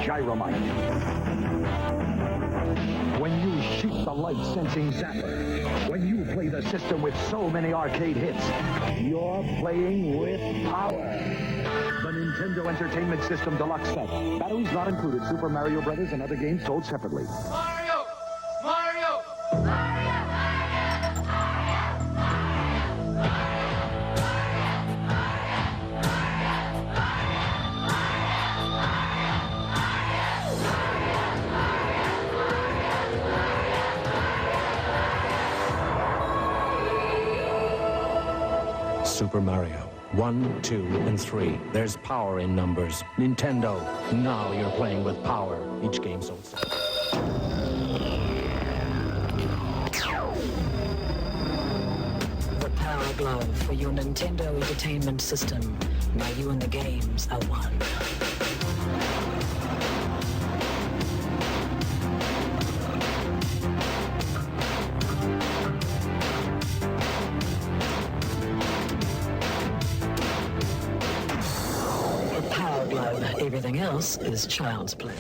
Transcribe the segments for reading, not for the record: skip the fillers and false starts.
Gyromite. When you shoot the light-sensing zapper. When you play the system with so many arcade hits, you're playing with power. The Nintendo Entertainment System Deluxe Set. Batteries not included. Super Mario Brothers and other games sold separately. Mario! Mario! Super Mario. 1, 2, and 3. There's power in numbers. Nintendo, now you're playing with power. Each game sold separately. The Power Glove for your Nintendo Entertainment System. Now you and the games are one. The Power Glove. Everything else is child's play.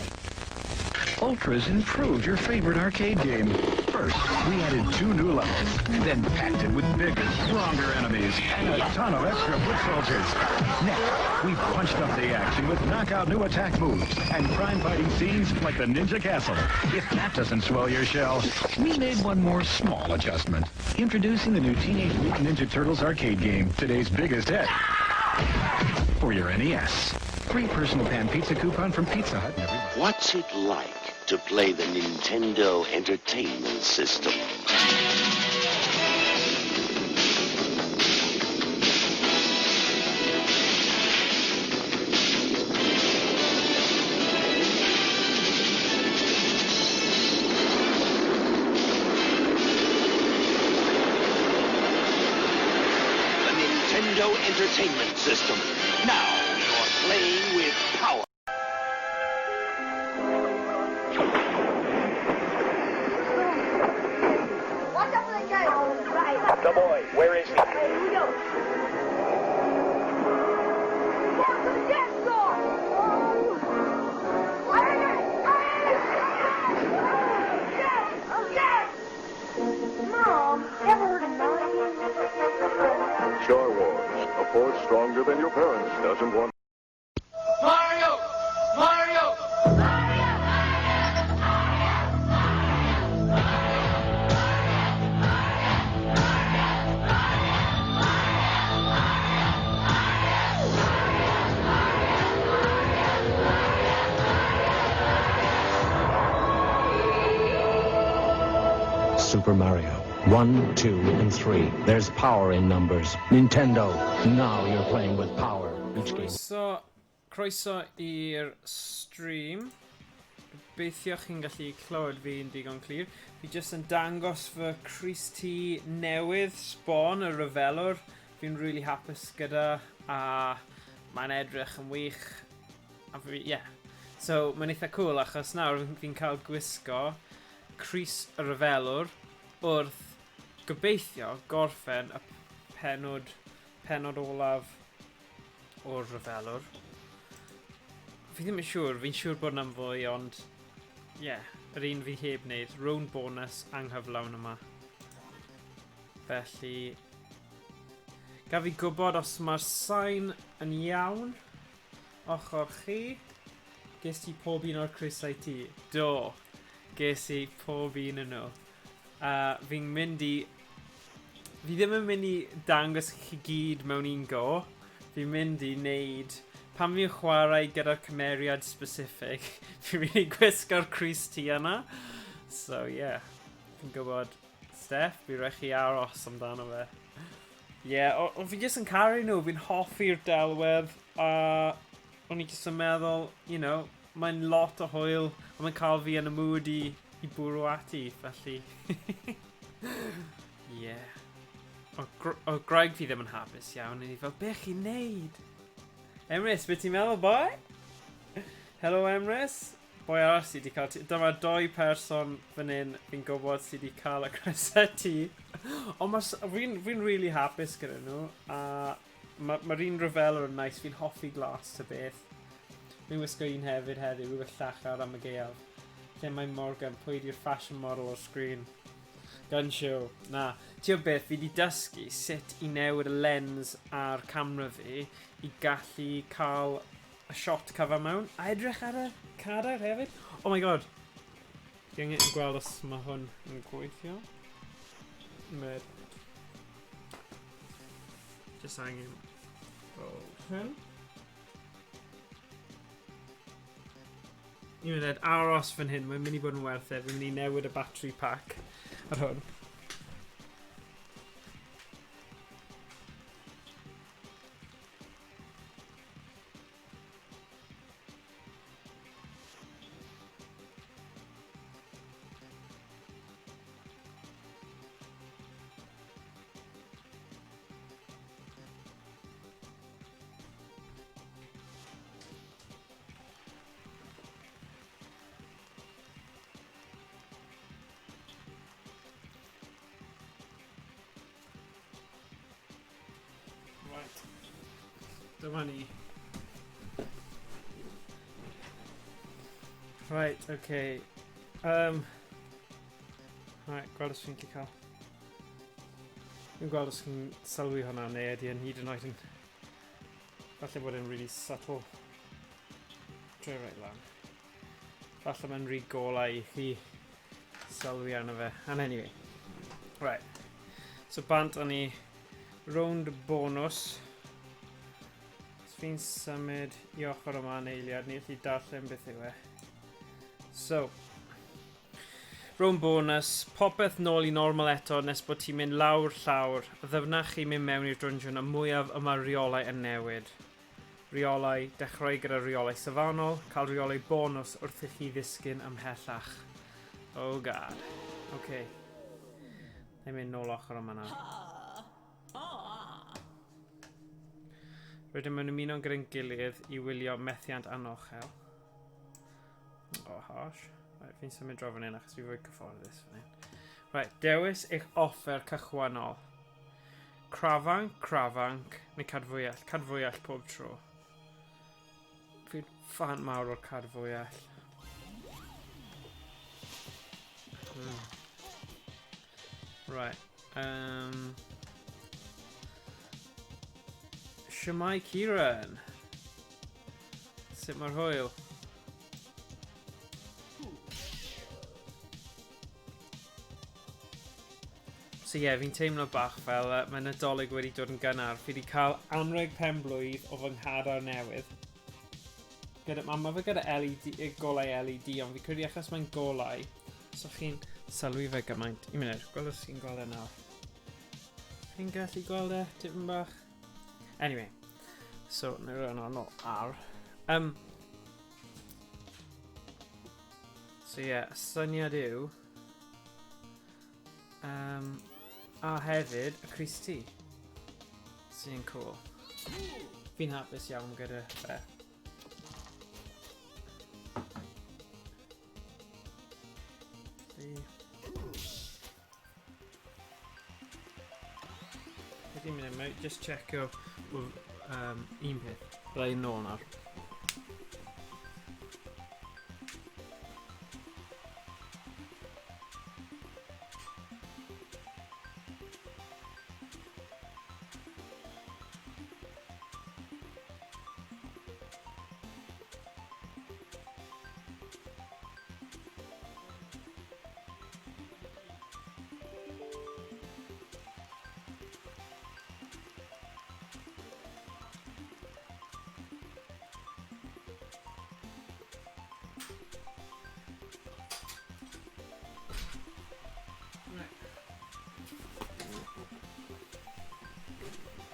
Ultras improved your favorite arcade game. First, we added 2 new levels, then packed it with bigger, stronger enemies and a ton of extra foot soldiers. Next, we punched up the action with knockout new attack moves and crime-fighting scenes like the Ninja Castle. If that doesn't swell your shell, we made one more small adjustment. Introducing the new Teenage Mutant Ninja Turtles arcade game, today's biggest hit for your NES. Free personal pan pizza coupon from Pizza Hut. Everybody. What's it like to play the Nintendo Entertainment System? The Nintendo Entertainment System. Now you're playing with power. Watch out for the guy. Right. The boy, where is he? Here we go. Down to the dance floor. Oh. Yes. Yes. Mom, ever heard of Nine? Star Wars, a force stronger than your parents doesn't want. Mario! Mario! Super Mario. 1, 2, and 3. There's power in numbers. Nintendo, now you're playing with power. Each game. Croeso, croeso i'r stream. Gobeithio chi'n gallu clywed fi'n digon clir. Fi jyst yn dangos fy crys T newydd, Spawn, y rhyfelwr. Fi'n really hapus gyda, a mae'n edrych yn wych. A fi, yeah. So, mae'n eitha cool achos nawr fi'n cael gwisgo crys y rhyfelwr wrth gobeithio gorffen y penod olaf o'r rhyfelwr. Fi ddim yn siŵr, fi'n siŵr bod yna'n fwy, ond ie, yeah, yr un fi heb wneud, round bonus anghyflawn yma. Felly, gaf fi gwybod os mae'r sain yn iawn ochr chi. Ges ti pob un o'r crysau ti? Do, ges i pob un yn nhw. Fi'n mynd i... Fi ddim yn mynd i dangos chi gyd mewn un go. Fi'n mynd i wneud... Pan fi'n chwarae gyda'r cymeriad specific, fi'n mynd i gwisgo'r crys T yna. So, yeah. Fi'n gwybod, Steph, fi rhaid chi aros amdano fe. Yeah, o fi jyst yn caru nhw, fi'n hoffi'r delwedd, a o'n i jyst yn meddwl, you know, mae'n lot o hwyl, a mae'n cael fi yn y mood i bwrw ati, felly. Yeah. O Greg fi ddim yn hapus iawn, o'n i fel, be chi'n neud? Emrys, beth ti'n meddwl, boi? Hello, Emrys. Boi arall sydd wedi cael... Dyma doi person fan hyn fi'n gwybod sydd wedi cael y crysau T. Ond fi'n really hapus gyda nhw. A mae'r un rhyfelwr yn nice. Fi'n hoffi glas ta beth. Fi'n wisgo un hefyd heddiw, rhywbeth llachar am y gaeaf. Lle mae Morgan, pwy di'r fashion model o'r sgrin? Gun show. Na. Ti o beth, fi di dysgu sut i newid y lens ar camera fi i gallu cael y shot cyfan mewn. A edrych ar y cadair hefyd. Oh my god. Fi angen gweld os mae hwn yn gweithio. Mae... Just angen... Oh, hyn. Un munud, aros fan hyn, mae'n mynd i bod yn werth e. Fi'n mynd i newid y battery pack ar hwn. Right. Dyma ni. Right, okay. Um, right, gweld os fi'n gallu cael. Fi'n gweld os chi'n sylwi hwnna neu ydy yn hyd yn oed yn... Falle bod e'n really subtle. Troi right lan. Falle mae'n rhy golau i chi sylwi arno fe. And anyway. Right. So bant o'n ni rownd bonus. Os fi'n symud i ochr yma yn eiliad, ni allu darllen beth yw e. So, rownd bonus, popeth nôl i normal eto nes bod ti'n mynd lawr llawr. Y ddyfnach chi'n mynd mewn i'r dungeon, y mwyaf y mae'r rheolau yn newid. Rheolau, dechrau gyda rheolau safonol, cael rheolau bonus wrth i chi ddisgyn ymhellach. Oh god. Okay. Na i mynd nôl ochr yma nawr. Rydym yn ymuno gyda'n gilydd i wylio methiant anochel. Oh, harsh. Right, fi'n symud draw fan hyn achos fi fwy cyfforddus fan hyn. Right, dewis eich offer cychwynnol. Crafanc, crafanc, neu cadfwyell. Cadfwyell pob tro. Fi'n fan mawr o'r cadfwyell. Right. Shwmae Kieran? Sut mae'r hwyl? So ie, yeah, fi'n teimlo bach fel mae Nadolig wedi dod yn gynnar. Fi wedi cael anrheg pen-blwydd o fy nghadar newydd. Gyda, mae ma fe gyda LED, golau LED, ond fi credu achos mae'n golau, so chi'n sylwi fe gymaint. Un munud, gweld os chi'n gweld e nawr. Chi'n gallu gweld e, tipyn bach? Anyway, so, na rhan o'n ar. So ie, yeah, syniad yw... a hefyd, y crys T. Sy'n cool. Fi'n hapus iawn gyda fe. Ydy mynd, mae just checio un peth. Bydda i'n nôl nawr.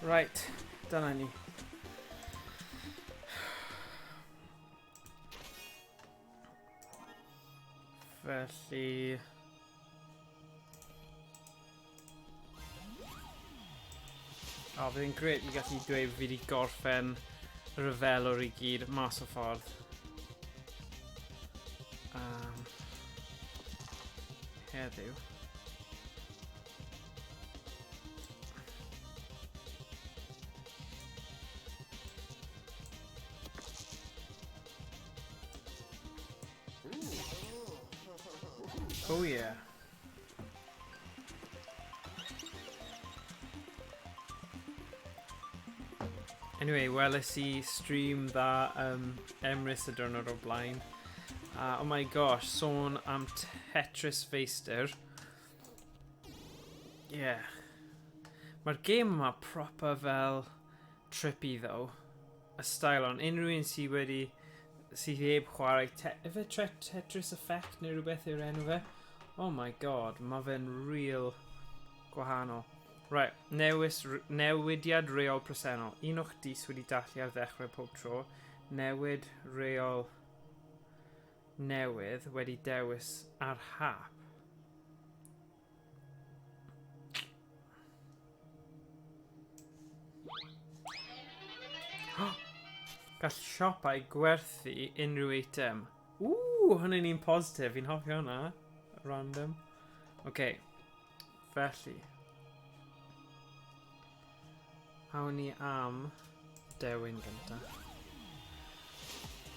Right, dyna ni. Felly... O, fydd e'n gret i gallu dweud fi wedi gorffen y rhyfelwr i gyd mas o ffordd. Heddiw. Oh yeah. Anyway, weles i stream dda Emrys y diwrnod o'r blaen. Oh my gosh, sôn am Tetris Feistr. Yeah. Mae'r gêm yma proper fel trippy though. Y style on. Unrhyw un sydd wedi sydd heb chwarae te, efe Tetris Effect neu rhywbeth yw'r enw fe. Oh my god, mae fe'n real gwahanol. Right, newis, newidiad reol presennol. Un o'ch dis wedi dallu ar ddechrau pob tro. Newid reol newydd wedi dewis ar hap. Gall siopau gwerthu unrhyw eitem. Ww, hwnna'n un positif. Fi'n hoffi hwnna. Random. Oce. Okay. Felly. Awn ni am dewin gynta.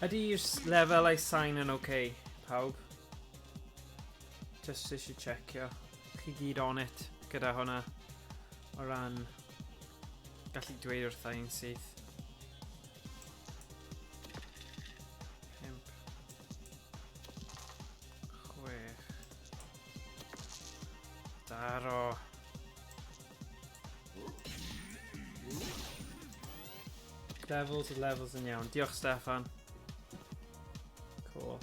Ydy'r lefelau sain yn oce, okay, pawb? Just eisiau checio. Chi gyd on it gyda hwnna. O ran gallu dweud wrtha i'n syth. 5 6 Daro. Levels a levels yn iawn. Diolch, Stefan. Cool.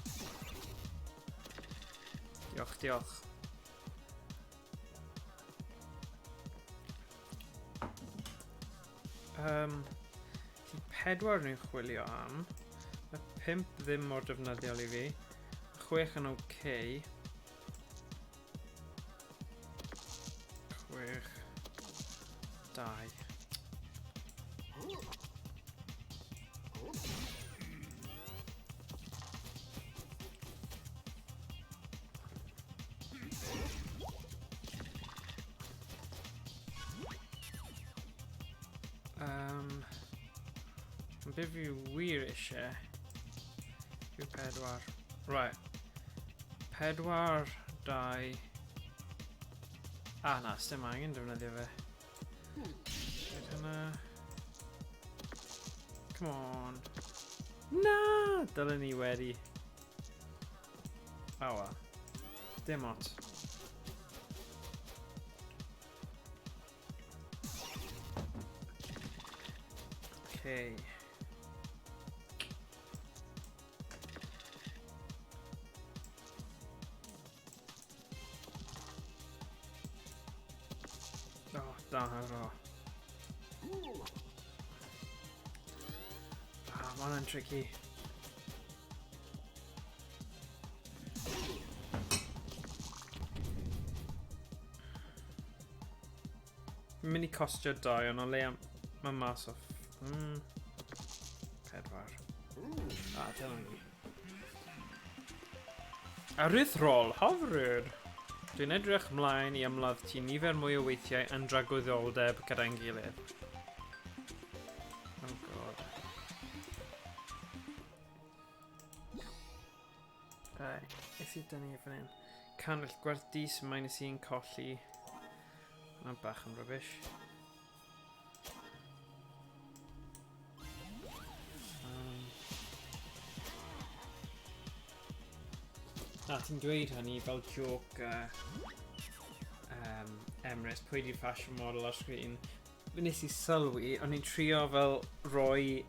Diolch, diolch. Ti 4 ni'n chwilio am. Mae 5 ddim mor defnyddiol i fi. 6 yn oce. Okay. 6, 2. Be fi wir eisiau yw 4. Right. 4, 2. Ah, na, sdim angen defnyddio fe. Rhaid hynna. Come on. Na! Dylen ni wedi. Oh well. Dim ots. Okay. Oh, daro. Ah, mae hwnna'n tricky. Fi'n mynd i costio 2, ond o leia mae mas o... 4. Ah, dyna ni. Aruthrol, hyfryd! Dwi'n edrych mlaen i ymladd ti nifer mwy o weithiau yn dragwyddoldeb gyda'n gilydd. Oh god. Right, beth sydd dyn ni fan hyn? Cannwyll gwerth dis minus 1 colli. Hwnna'n bach yn rubbish. Na, ti'n dweud hynny fel joke, Emrys, pwy di'r fashion model ar sgrin? Nes i sylwi, o'n i'n trio fel rhoi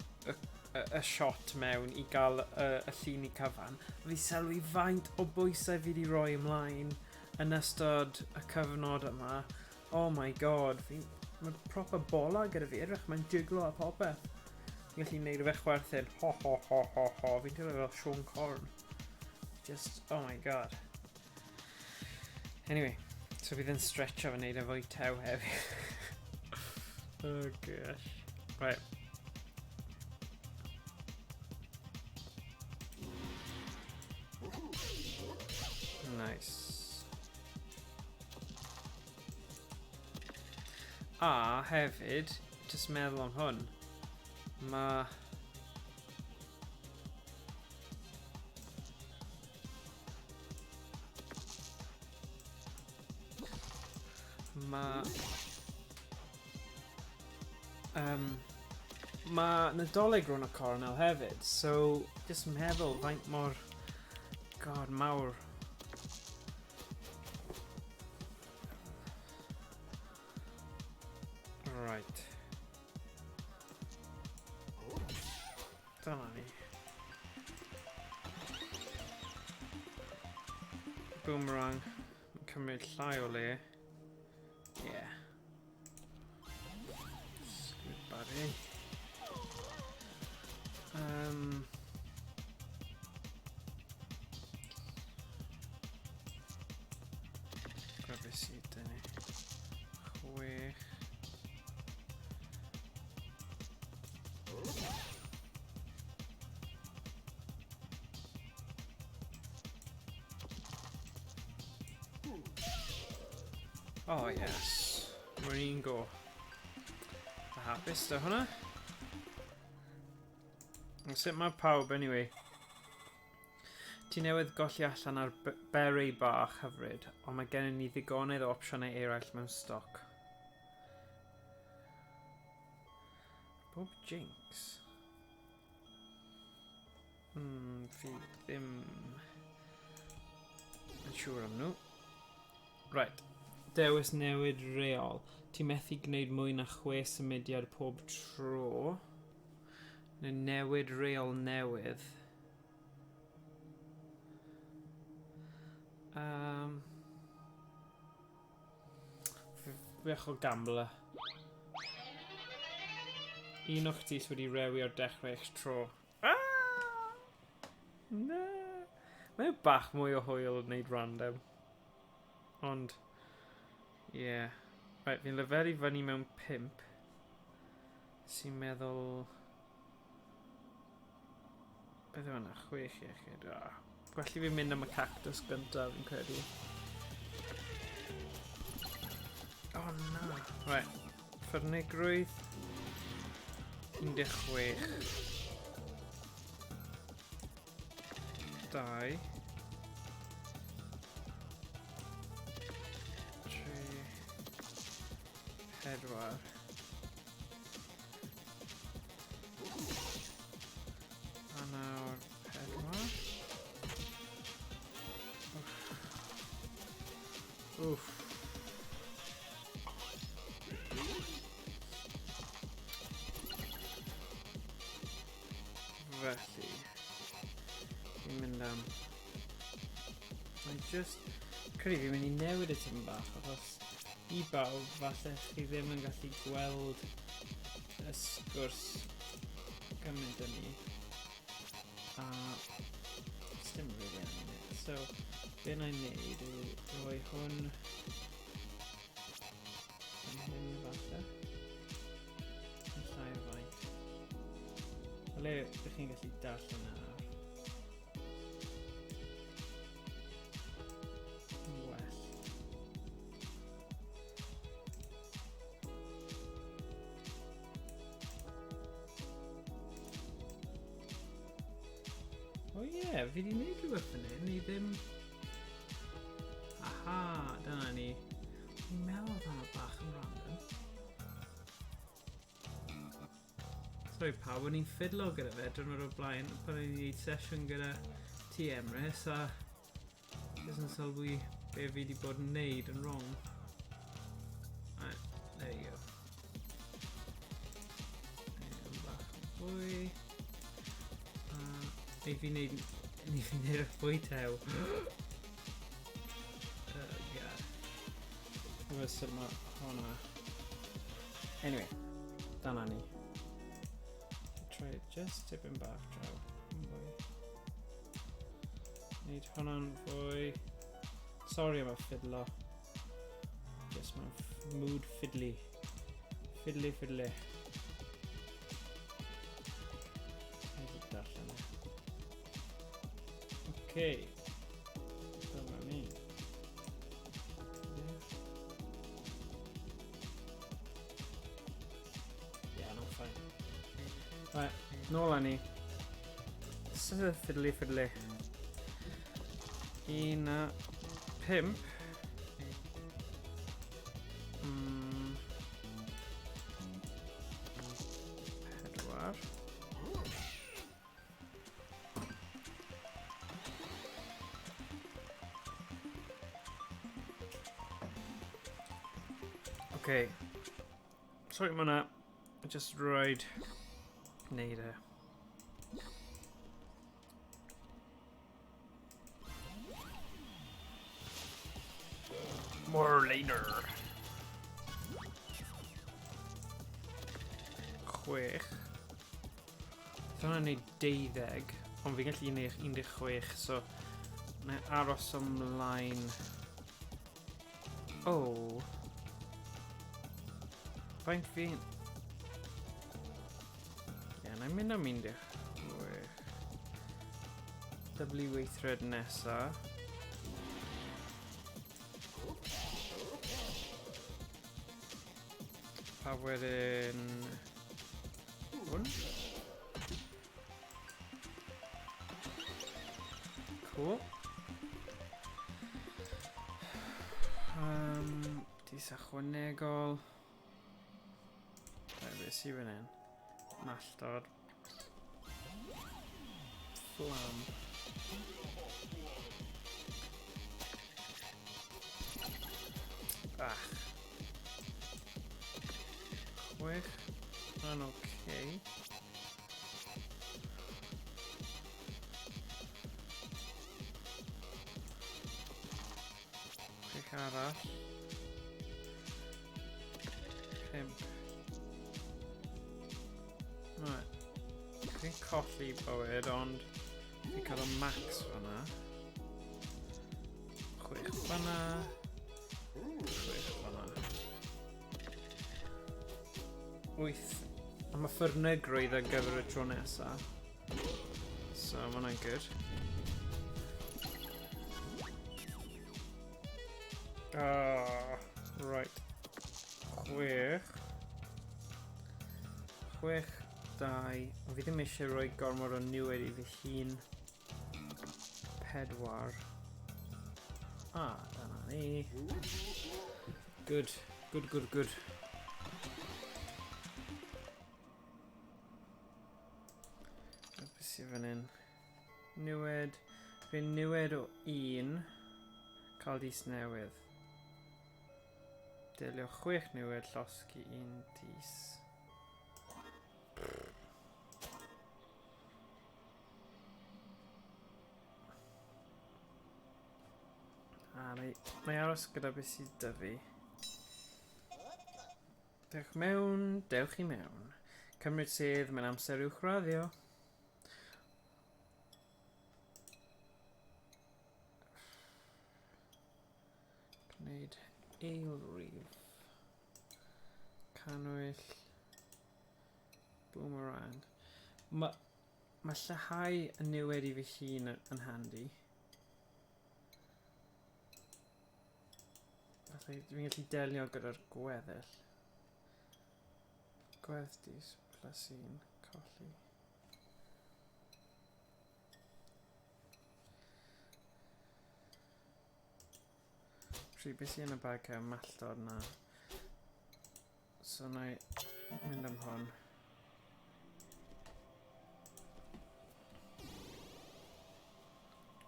y shot mewn i gael y llun i cyfan. Fi sylwi faint o bwysau fi wedi rhoi ymlaen yn ystod y cyfnod yma. Oh my god, mae proper bola gyda fi, edrych, mae'n jiglo a popeth. Fi'n gallu neud fe chwerthin, ho ho ho ho ho, fi'n teimlo fel Siôn Corn. Just, oh my god. Anyway, so fydd yn stretcho fy neud e fwy tew hefyd. Oh gosh. Right. Nice. A hefyd, jyst meddwl am hwn, mae... Mae... Um, mae Nadolig rhwng y cornel hefyd, so jyst meddwl faint mor... God, mawr. Right. Dyna ni. Boomerang. Mae'n cymryd llai o le. Yeah. Squid buddy. Grab a seat, dyn ni. 6. Oh yes. Mae'n un go. A hapus da hwnna. Sut mae pawb anyway? Ti newydd golli allan ar berry bach hyfryd, ond mae gennym ni ddigonedd o opsiynau eraill mewn stoc. Bob Jinx? Fi ddim yn siŵr am nhw. Right. Dewis newid reol. Ti methu gwneud mwy na 6 symudiad pob tro. Neu newid reol newydd. Fech o gambler. Un o'ch ti sydd wedi rewi o'r dechrau eich tro. Ah! Na. Mae'n bach mwy o hwyl wneud random. Ond, ie. Yeah. Right, fi'n lefelu fyny mewn 5. Sy'n meddwl... Beth yw hwnna? 6 iechyd. Oh. Gwell i fi mynd am y cactus gyntaf, fi'n credu. Oh na. Right. Ffyrnigrwydd. 16. 2. 3. 4. A nawr 4. Uff. Felly, fi'n mynd am... Mae just... Credu fi'n mynd i newid y tipyn bach, achos i bawb, falle chi ddim yn gallu gweld y sgwrs gymaint â ni. A dim really angen it. So, be na i wneud yw rhoi hwn yn hyn falle. Yn llai o faint. O le ydych chi'n gallu darllen ar. Yn well. O ie, yeah, fi wedi gwneud rhywbeth fan hyn, i ddim... Aha, dyna ni. Fi'n meddwl oedd hwnna bach yn random. Sorry pawb, o'n i'n ffidlo gyda fe diwrnod o'r blaen pan o'n i'n gwneud sesiwn gyda ti Emrys a jyst yn sylwi be fi wedi bod yn neud yn wrong. Right, there you go. Un bach yn fwy. A neu fi wneud y fwy tew. Oh god. Efo sut mae hwnna. Anyway, dyna ni. Try it just tipyn bach draw. Fwy. Wneud hwnna'n fwy. Sorry am y ffidlo. Just mewn mood fiddly. Fiddly, fiddly. Wneud darllen e. Okay. Dyma ni. Yeah, no, fine. Right, nôl â ni. Fiddly, fiddly. 1 a 5. Okay. Sorry am hwnna. Just rhaid wneud e. More later. 6. So hwnna'n neud 12, ond fi'n gallu neud 16, so na aros ymlaen. Oh. Faint fi'n... Ie, yeah, na i'n mynd am 16. W weithred nesa. A wedyn... Hwn. Cool. Dis ychwanegol. Right, beth sydd fan hyn? Malltod. Fflam. Ach. 6. Hwnna'n oce. 6 arall. 5. Right. Fi'n colli bywyd, ond fi'n cael y max fanna. 6 fanna. 6 fanna. 8. A mae ffyrnygrwydd ar gyfer y tro nesa. So, mae hwnna'n good. Ah, right. 6. 6, 2. Fi ddim eisiau rhoi gormod o niwed i fy hun. 4. Ah, dyna ni. Good, good, good, good. Beth sydd fan hyn? Niwed. Fi'n niwed o 1. Cael dis newydd. Delio 6 niwed, llosgi 1 dis. A na i aros gyda beth sydd 'da fi. Dewch mewn, dewch i mewn. Cymryd sedd, mae'n amser uwchraddio. Gwneud eilrif. Cannwyll. Boomerang. Mae ma lleihau y niwed i fy hun yn handi. Felly dwi'n gallu delio gyda'r gweddill. Gweddus plus 1, colli. Pryd beth sy'n y bag e, malltod na. So na i mynd am hwn.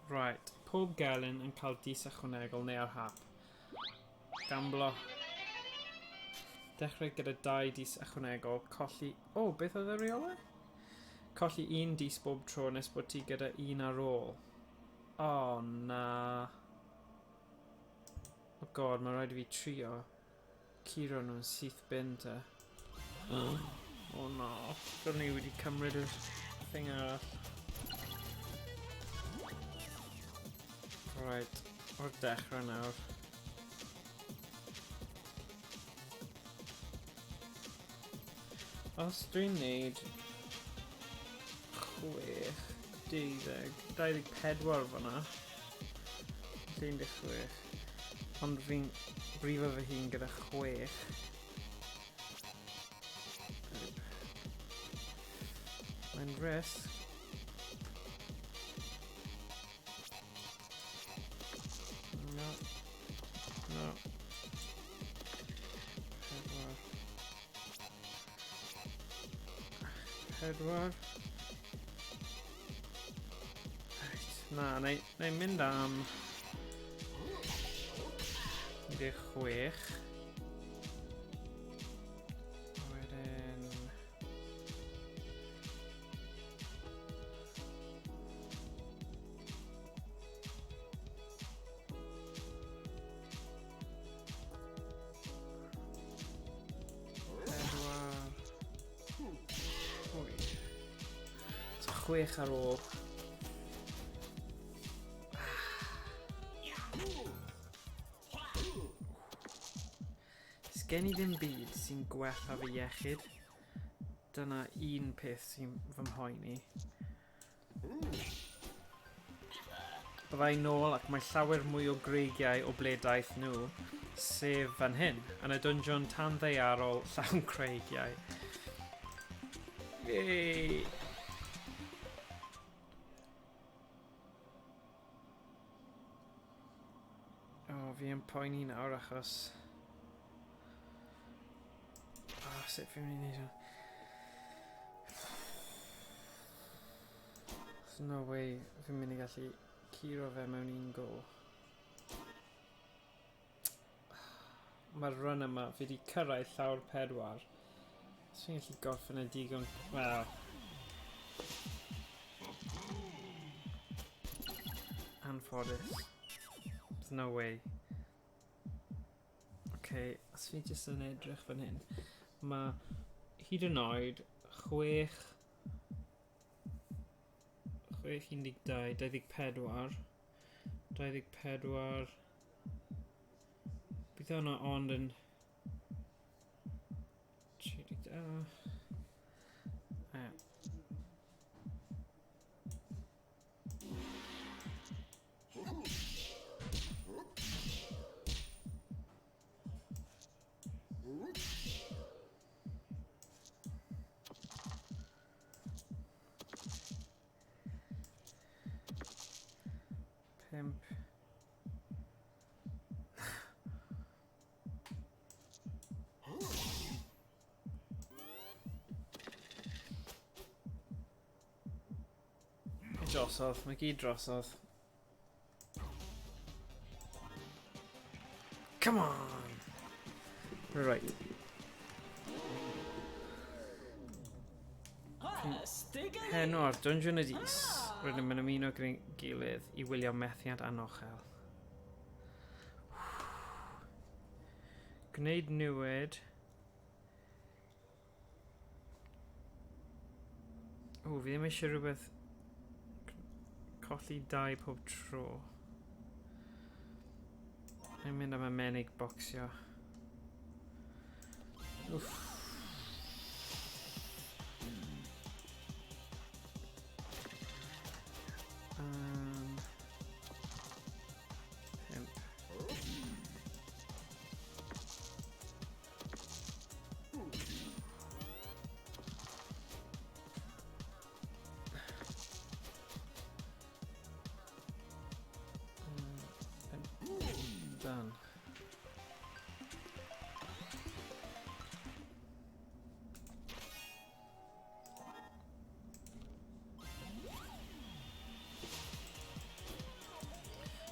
Right, pob gelyn yn cael dis ychwanegol neu ar hap. Gamblo. Dechrau gyda 2 dis ychwanegol, colli... O, oh, beth oedd y reolau? Colli un dis bob tro nes bod ti gyda un ar ôl. O, oh, na. Oh god, mae rhaid i fi trio curo nhw'n syth bin te. Oh no. Dyna ni wedi cymryd y thing arall. Right, o'r dechrau nawr. Os dwi'n neud 6, 12, 24 fanna, 16, ond fi'n brifo fy hun gyda 6. Mae'n risg. No. No. 4. 4. Right. Na, na i mynd am 16. 6 ar ôl. Sgen i ddim byd sy'n gwella fy iechyd. Dyna un peth sy'n fy mhoeni. Byddai nôl ac mae llawer mwy o greigiau o ble daeth nhw, sef fan hyn, yn y dungeon tanddaearol llawn creigiau. Yay! O, oh, fi yn poeni nawr achos... Oh, sut fi'n mynd i wneud hwn? There's no way fi'n mynd i gallu curo fe mewn un go. Mae'r run yma, fi wedi cyrraedd llawr 4. Os fi'n gallu gorffen y digon... Wel... Anffodus. There's no way. Okay, os fi jyst yn edrych fan hyn, mae hyd yn oed 6, 6, 12, 24, 24, bydd hwnna ond yn 32, 5. Drosodd, mae gyd drosodd. Come on! Right. Heno ar Dungeon y Dis, rydym yn ymuno gyda'n gilydd i wylio methiant anochel. Gwneud niwed. O, fi ddim eisiau rhywbeth colli 2 pob tro. Mae'n mynd am y menig bocsio. Wff. 5. Done.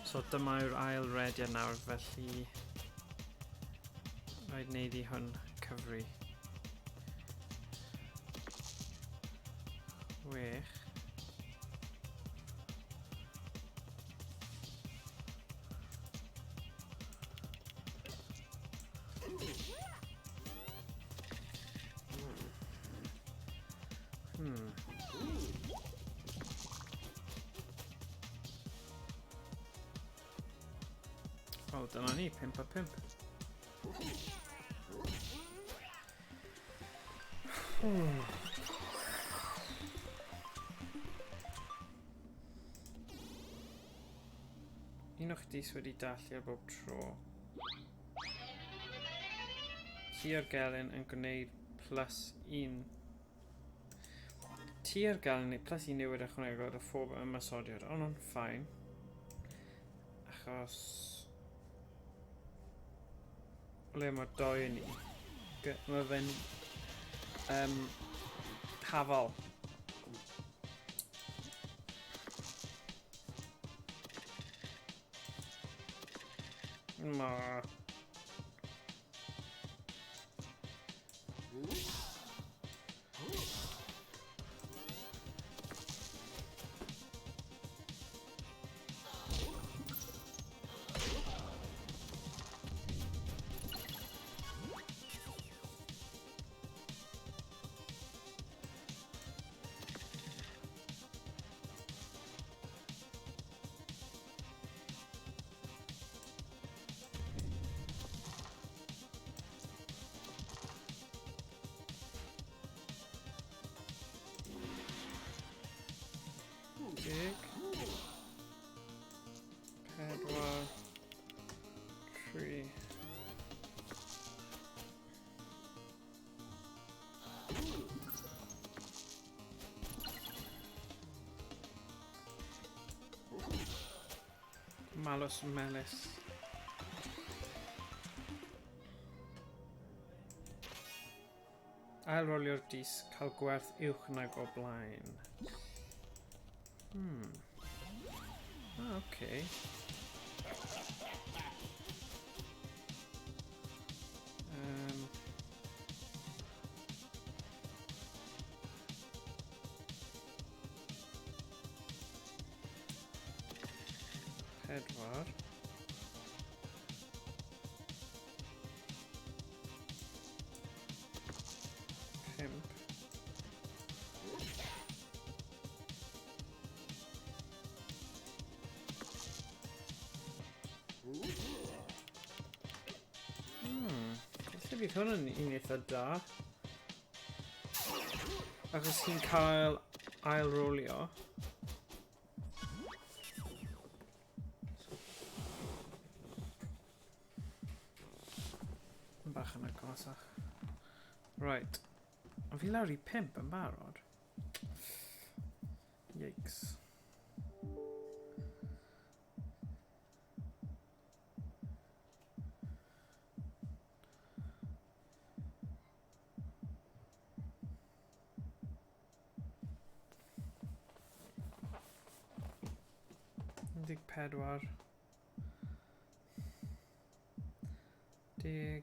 So dyma yw'r ail rediad nawr, felly rhaid wneud i hwn cyfri. 6. Wel, dyna ni, 5 a 5. Un o'ch dis wedi dallu ar bob tro. Ti ar gelyn yn gwneud +1. Ti ar gelyn neu +1 newid ychwanegol ar y phob ymosodiad. O, nhw'n ffain. Achos... Le mae'r doi yn ni. Mae fe'n... Hafal. Ma. Malus melys. Ail rolio'r dis, cael gwerth uwch nag o blaen. Ah, okay. Pedwar. 5. Felly bydd hwn yn un eitha da. Achos chi'n cael ail rolio. Bach yn agosach. Right. Ond fi lawr i 5 yn barod. Yikes. 14. 10.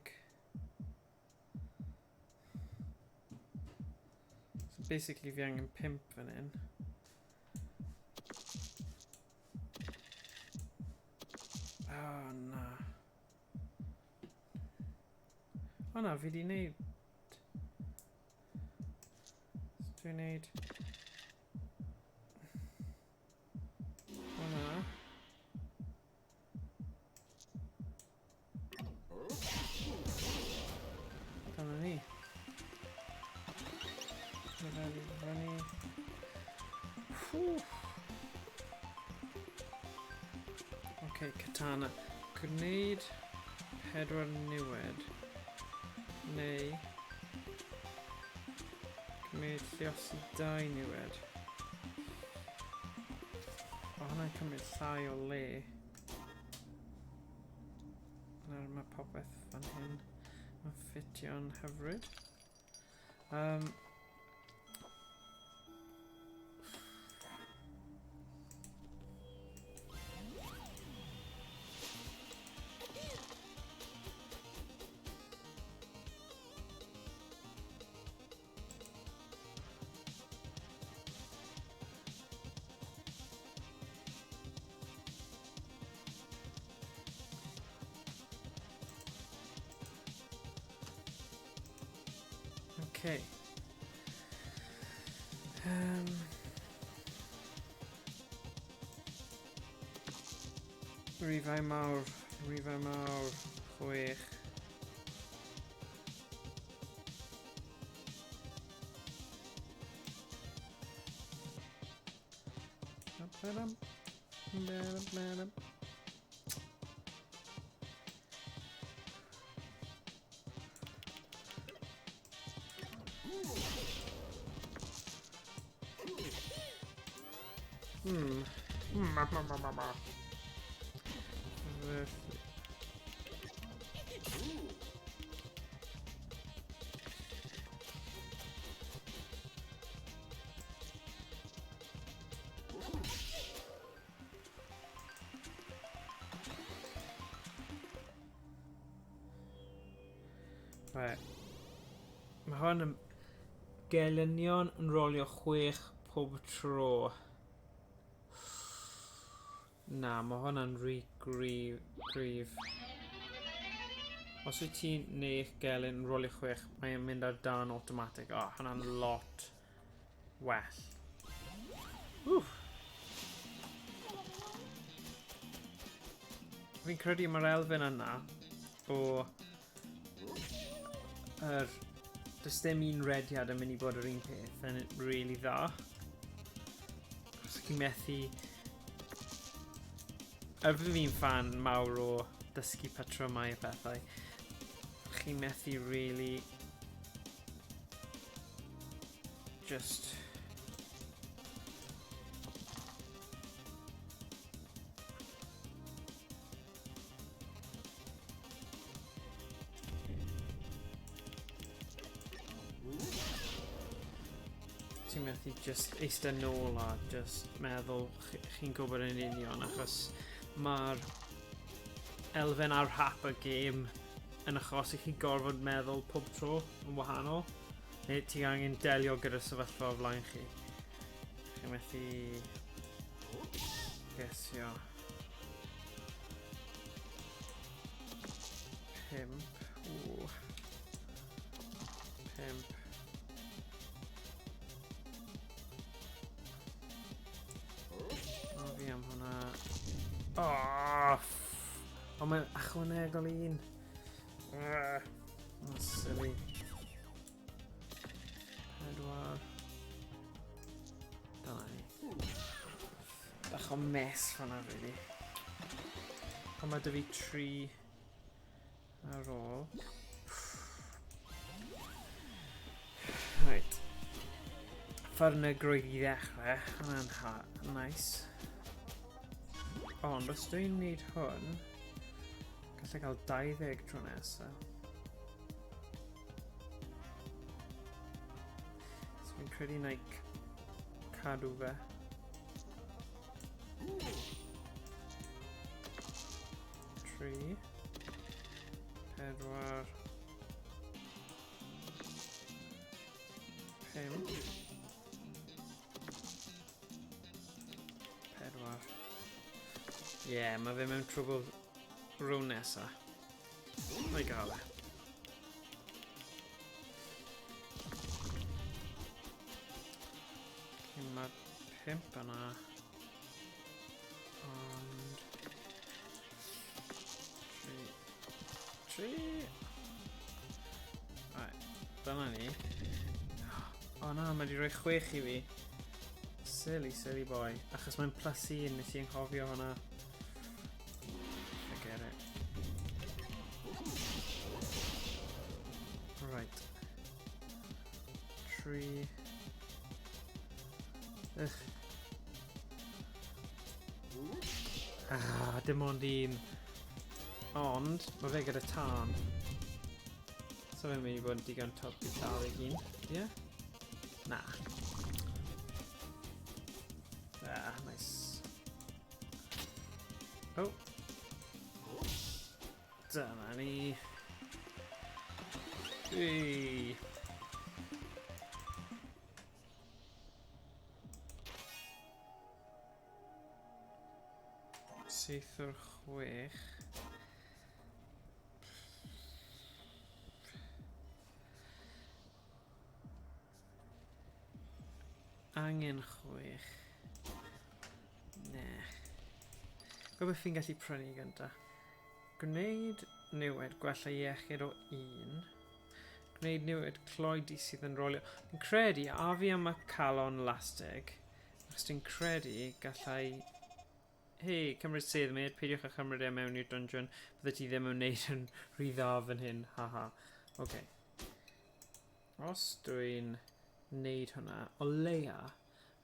So basically fi angen 5 fan hyn. Oh, na. O na, fi di neud... So dwi'n neud... Hwna. Dyna ni. Lefelu fyny. Whew. Ok, katana. Gwneud 4 niwed. Neu... Gwneud lliosi 2 niwed. O, hwnna'n cymryd llai o le. Nawr mae popeth fan hyn yn ffitio'n hyfryd. Okay. Rhifau mawr, 6. Right. Mae hwn yn gelynion yn rolio 6 pob tro. Na, mae hwnna'n rhy gryf. Os wyt ti'n neu'ch gelyn yn rolio 6, mae'n mynd ar dan automatic. O, hwnna'n lot well. Wff. Fi'n credu mae'r elfen yna o does dim un rediad yn mynd i bod yr un peth yn really dda. Os chi'n methu... Er fi'n fan mawr o dysgu patrymau a pethau, chi'n methu really just Chi'n methu just eistedd nôl a just meddwl chi'n gwybod yn union, achos mae'r elfen ar hap y gêm yn achosi chi gorfod meddwl pob tro yn wahanol. Neu ti angen delio gyda'r sefyllfa o flaen chi. Chi'n methu gesio. 5. Ww. 5. O, fi am hwnna. Oh, o, mae'n ychwanegol un. Oh, silly. 4. Dyna ni. Bach o mess fanna, really. Ond mae dy fi 3 ar ôl. Right. Ffyrnygrwydd i ddechrau. Hwna'n nice. Ond os dwi'n neud hwn, gallai cael 20 tro nesaf. So fi'n credu na i cadw fe. 3, 4, 5, 4. Ie, yeah, mae fe mewn trwbl row nesa. Mae gael e. Okay, mae 5 yna. Ond... 3... 3... Right, dyna ni. O na, mae wedi rhoi 6 i fi. Silly, silly boy. Achos mae'n +1, nes i anghofio hwnna. Forget it. Right. 3... Ugh. Ah, dim ond un. Ond, mae fe gyda tân. So fe'n mynd i fod yn digon top i lladd ei hun. Ie? Yeah? Na. Ah, nice. Oh. Dyna ni. Hey. Saith o'r 6. Angen 6. Ne. Gwybod beth fi'n gallu prynu gynta. Gwneud niwed gwella iechyd o 1. Gwneud niwed cloi sydd yn rolio. Fi'n credu, a fi am y calon lastig, achos dwi'n credu gallai... Hei, cymryd sedd, mate, peidiwch â chymryd e mewn i'r dungeon. Bydde ti ddim yn wneud yn rhy dda fan hyn, haha. Oce. Os dwi'n wneud hwnna, o leia,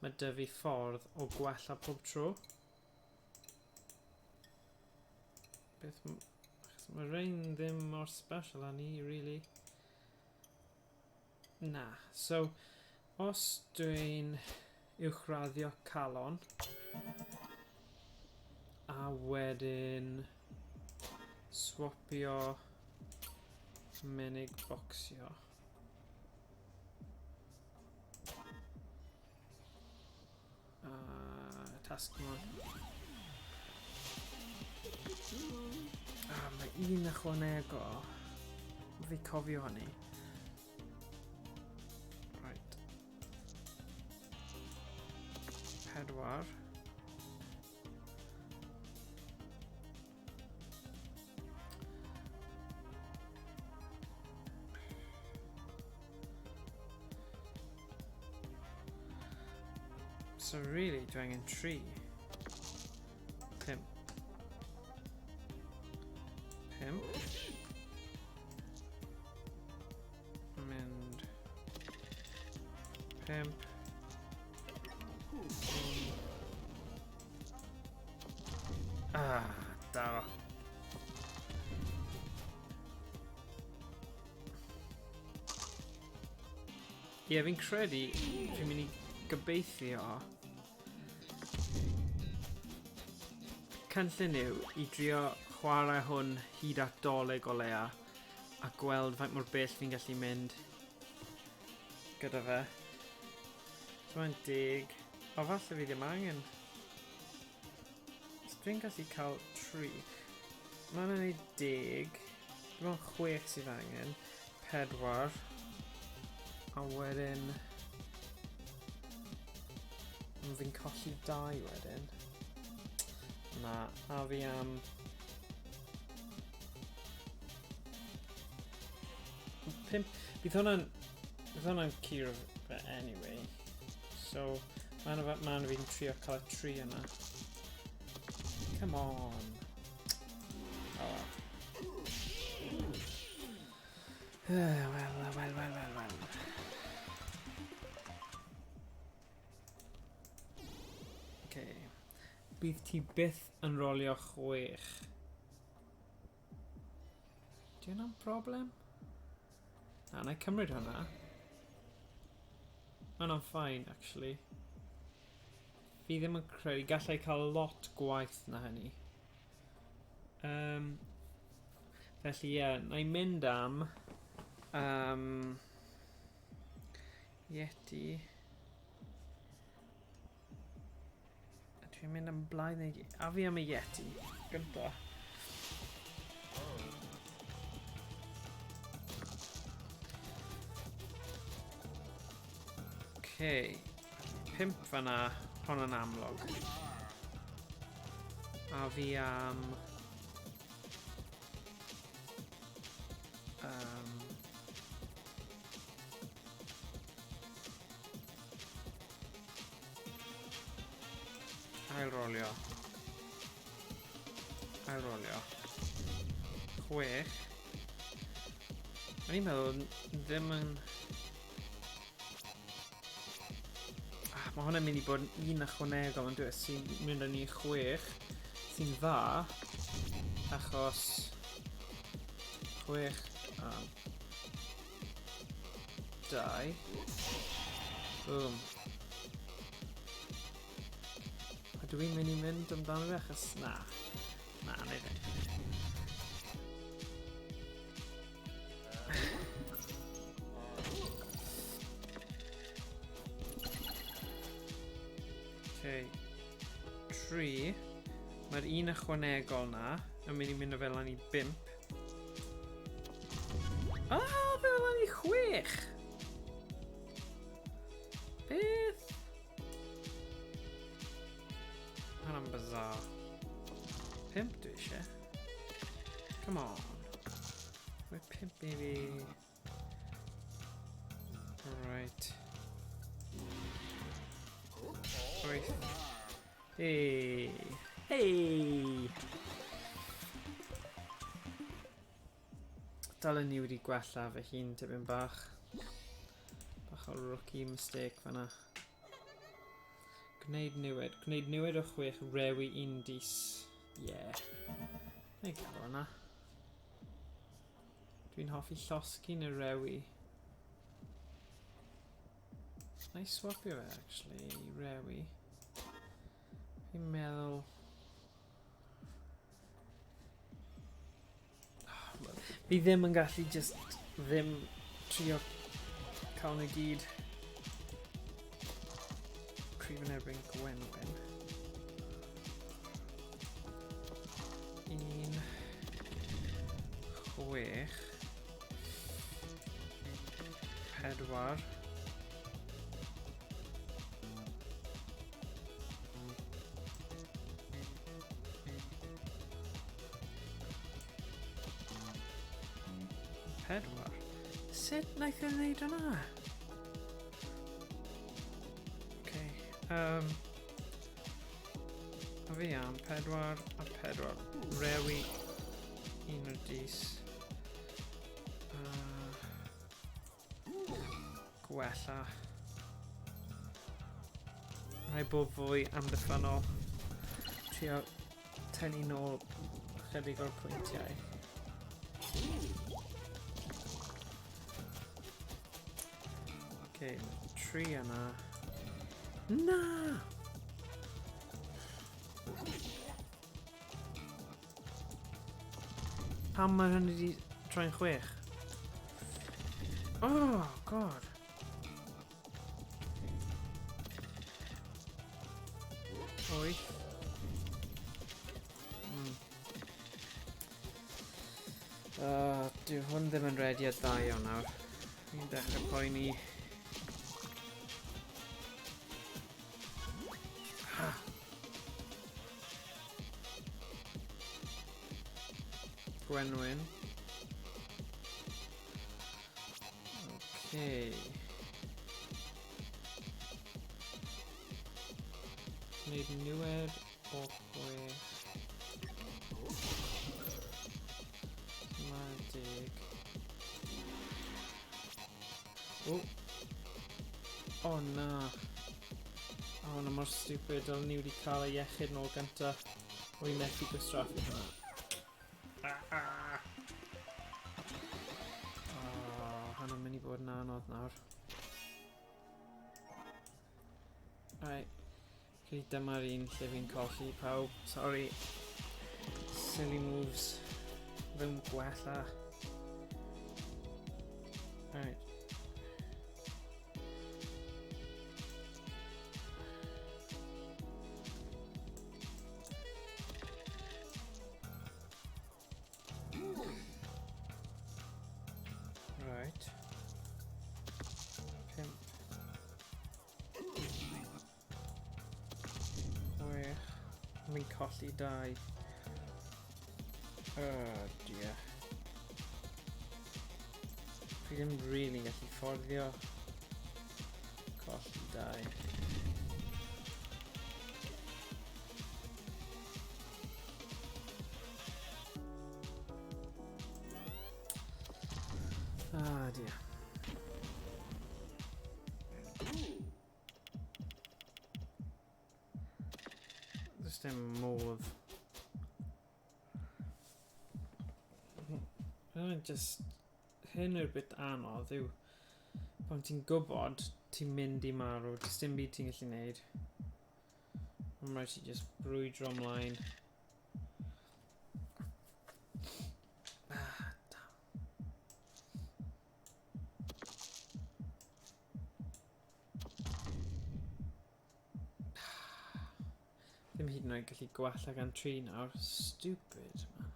mae dy fi ffordd o gwella pob tro. Beth... Achos mae rhain ddim mor special â ni, really. Na. So, os dwi'n uwchraddio calon, a wedyn swapio menig bocsio. A task mod. A mae un ychwanegol. Fi cofio hynny. Right. 4. So really, dwi angen 3. 5. 5. Mynd. 5. Ah, daro. Ie, fi'n credu fi'n mynd i Gobeithio... Cynllun yw i drio chwarae hwn hyd at Dolig o leia a gweld faint mor bell fi'n gallu mynd gyda fe. So mae'n 10. O, falle fi ddim angen. So dwi'n gallu cael 3. Mae'n gwneud 10. Dim ond 6 sydd angen. 4. A wedyn... Ond fi'n colli 2 wedyn. Na, a fi am... 5. Bydd hwnna'n... Bydd hwnna'n curo fe anyway. So, mae'n ma fi'n trio cael y 3 yna. Come on. Oh well. Well, well, well, well, well. Okay. Bydd ti byth yn rolio 6. Di hwnna'n broblem? Na, na i cymryd hwnna. Ma' hwnna'n fine, actually. Fi ddim yn credu, gallai cael lot gwaith na hynny. Felly ie, yeah, na i mynd am Yeti. A dwi'n mynd am blaen neu... A fi am y Yeti gynta. Okay. 5 fan'na, hwn yn amlwg. A fi am... Ail rolio. Ail rolio. 6. O'n i'n meddwl ddim yn... Mae hwnna'n mynd i bod yn un ychwanegol yn dweud sy'n mynd â ni 6, sy'n dda, achos 6 a 2. Boom. A dwi'n mynd i mynd amdano fe achos na. Na, na i ddim. Okay. 3. Mae'r un ychwanegol na yn mynd i mynd o fel lan i 5. Ah, fel lan i 6! Beth? Hwnna'n bizarre. 5 dwi eisiau. Come on. Mae 5 i fi. Right. 8. Hey! Hey! Dylen ni wedi gwella fy hun tipyn bach. Bach o rookie mistake fan'na. Gwneud niwed. Gwneud niwed o 6, rewi 1 dis. Yeah. Na i gael hwnna. Dwi'n hoffi llosgi neu rewi. Na i swapio fe, actually, i rewi. Fi'n meddwl... Fi ddim yn gallu just ddim trio cael nhw gyd. Cryf yn erbyn Gwenwyn. 1, 6, 4. 4. Sut wnaeth e wneud hwnna? Okay. A fi am 4 a 4. Rewi 1 o'r dis. Gwella. Rhaid bod fwy amddiffynnol. Trio tynnu nôl chydig o'r pwyntiau. Okay, 3 yna. Na! Pam mae hynny wedi troi'n 6? Oh, God. 8. Dyw hwn ddim yn rediad dda iawn nawr. Fi'n dechrau poeni. Gwenwyn. Okay. Gwneud niwed o 6. Mae 10. O! O na! O, hwnna mor stupid. Dylen ni wedi cael ei iechyd nôl gynta. O'n i methu gwastraffu hwnna. O, hwnna'n mynd i bod yn anodd nawr. Right. Credu dyma'r un lle fi'n colli pawb. Sorry. Silly moves. Ddim gwella. Right. Right. 5. 6. Fi'n colli 2. Oh dear. Fi ddim really gallu fforddio colli 2. Ah dear. Does dim modd. Mae'n just... Hyn yw'r bit anodd yw pan ti'n gwybod ti'n mynd i marw, does dim byd ti'n gallu neud. Mae'n rhaid ti just brwydro ymlaen. Ah, damn. Ddim hyd yn oed gallu gwella gan 3 nawr. Stupid, man.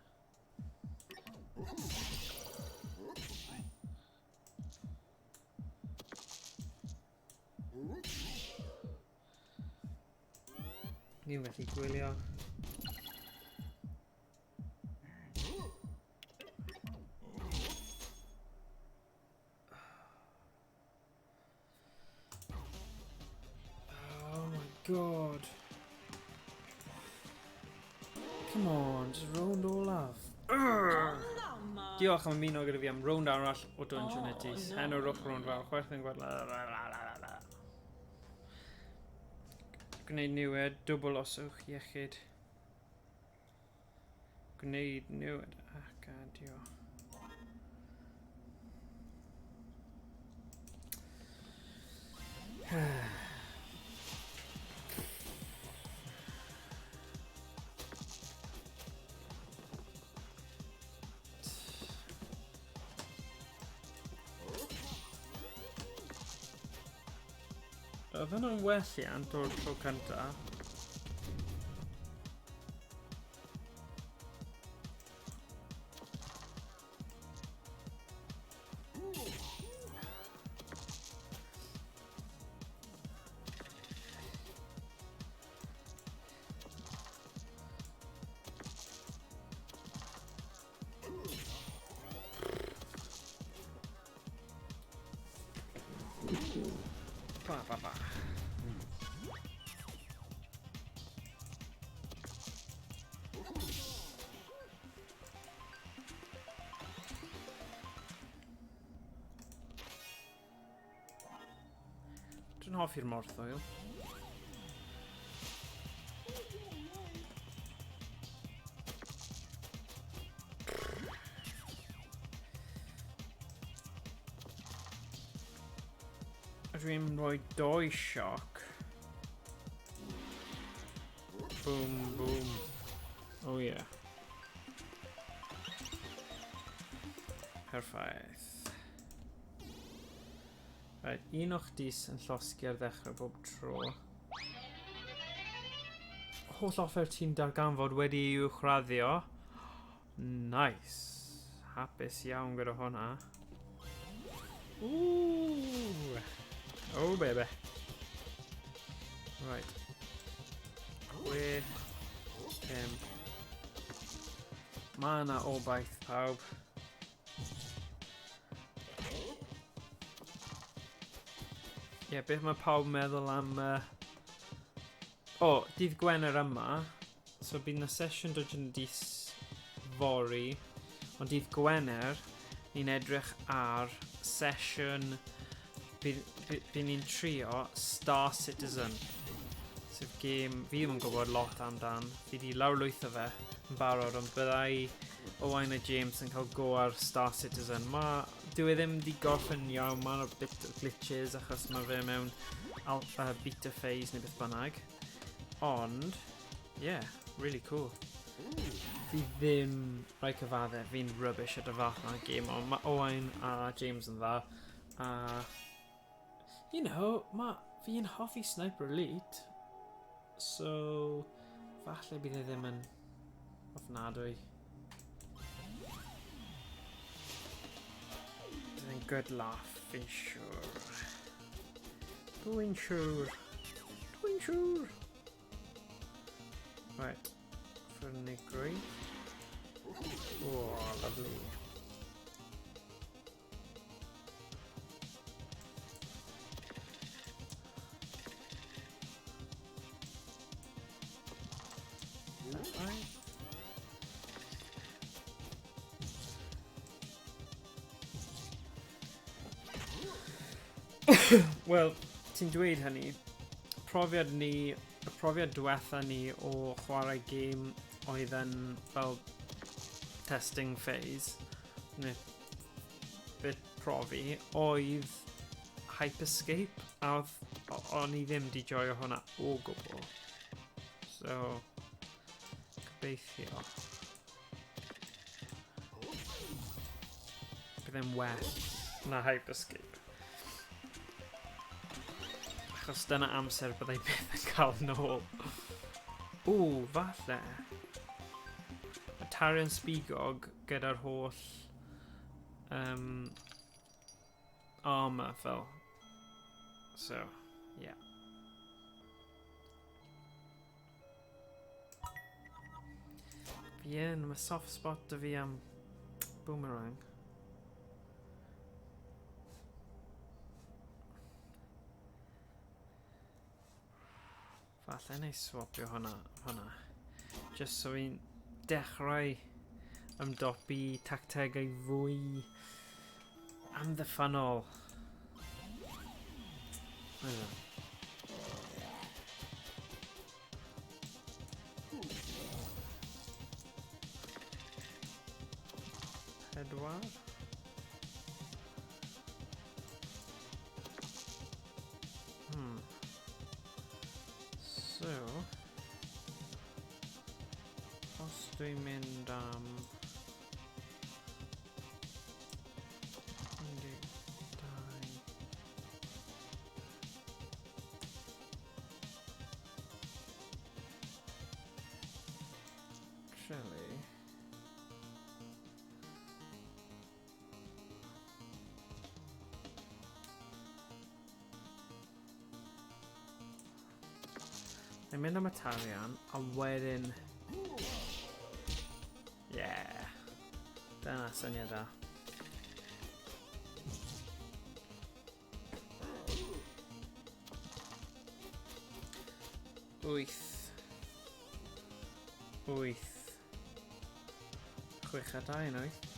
Ni'n felly gwylio. Oh my god. Come on, just round olaf. Urgh. Diolch am ymuno gyda fi am rownd arall o Dungeonities. Oh, no. Heno rwch rownd fel chwerthin gweld la la la la la la. Gwneud niwed, dwbl os yw'ch iechyd. Gwneud niwed ac adio. Oedd hwnna'n welliant o'r tro cynta. Ba, ba, ba. Dwi'n hoffi'r morthwyl. Dwi'n rhoi 2 sioc. Boom, boom. Oh yeah. Perffaith. Right, un o'ch dis yn llosgi ar ddechrau bob tro. Holl offer ti'n darganfod wedi ei uwchraddio. Nice. Hapus iawn gyda hwnna. Ooh. Oh baby. Right. 6, 5. Mae yna obaith pawb. Ie, yeah, beth mae pawb yn meddwl am... O, oh, dydd Gwener yma. So bydd na sesiwn Dungeon Dis fory. Ond dydd Gwener, ni'n edrych ar sesiwn... Bydd, bydd ni'n trio Star Citizen. Sef gêm fi ddim yn gwybod lot amdan. Fi di lawrlwytho fe yn barod, ond byddai Owain a James yn cael go ar Star Citizen. Ma, dyw e ddim di gorffen iawn, mae'n bit o glitches achos mae fe mewn alpha, beta phase neu beth bynnag. Ond, yeah, really cool. Fi ddim, rhaid cyfadde, fi'n rubbish at y fath na gêm, ond mae Owain a James yn dda. A, you know, ma, fi'n hoffi Sniper Elite, so falle bydd e ddim yn ofnadwy. Bydd e'n good laugh, fi'n siŵr. Dwi'n siŵr. Dwi'n siŵr. Right. Ffyrnigrwydd. Oh, lovely. Wel, ti'n dweud hynny, profiad ni, y profiad diwetha ni o chwarae gêm oedd yn fel testing phase, neu bit profi, oedd Hyperscape, a oedd, o'n i ddim di joio hwnna o gwbl. So, gobeithio. Bydd e'n well na Hyperscape. Achos dyna amser byddai byth yn cael nôl. Ww, falle. Y Tarian Sbigog gyda'r holl armor fel. So, yeah. Fi yn, mae soft spot dy fi am boomerang. Falle na i swapio hwnna, hwnna. Just so fi'n dechrau ymdopi tactegau fwy amddiffynnol. Yna. Pedwar. So, os dwi'n mynd am 12. Actually, Mae'n mynd am y tarian, a wedyn... Yeah. Dyna syniad da. Wyth. 8. 6 a 2 yn 8.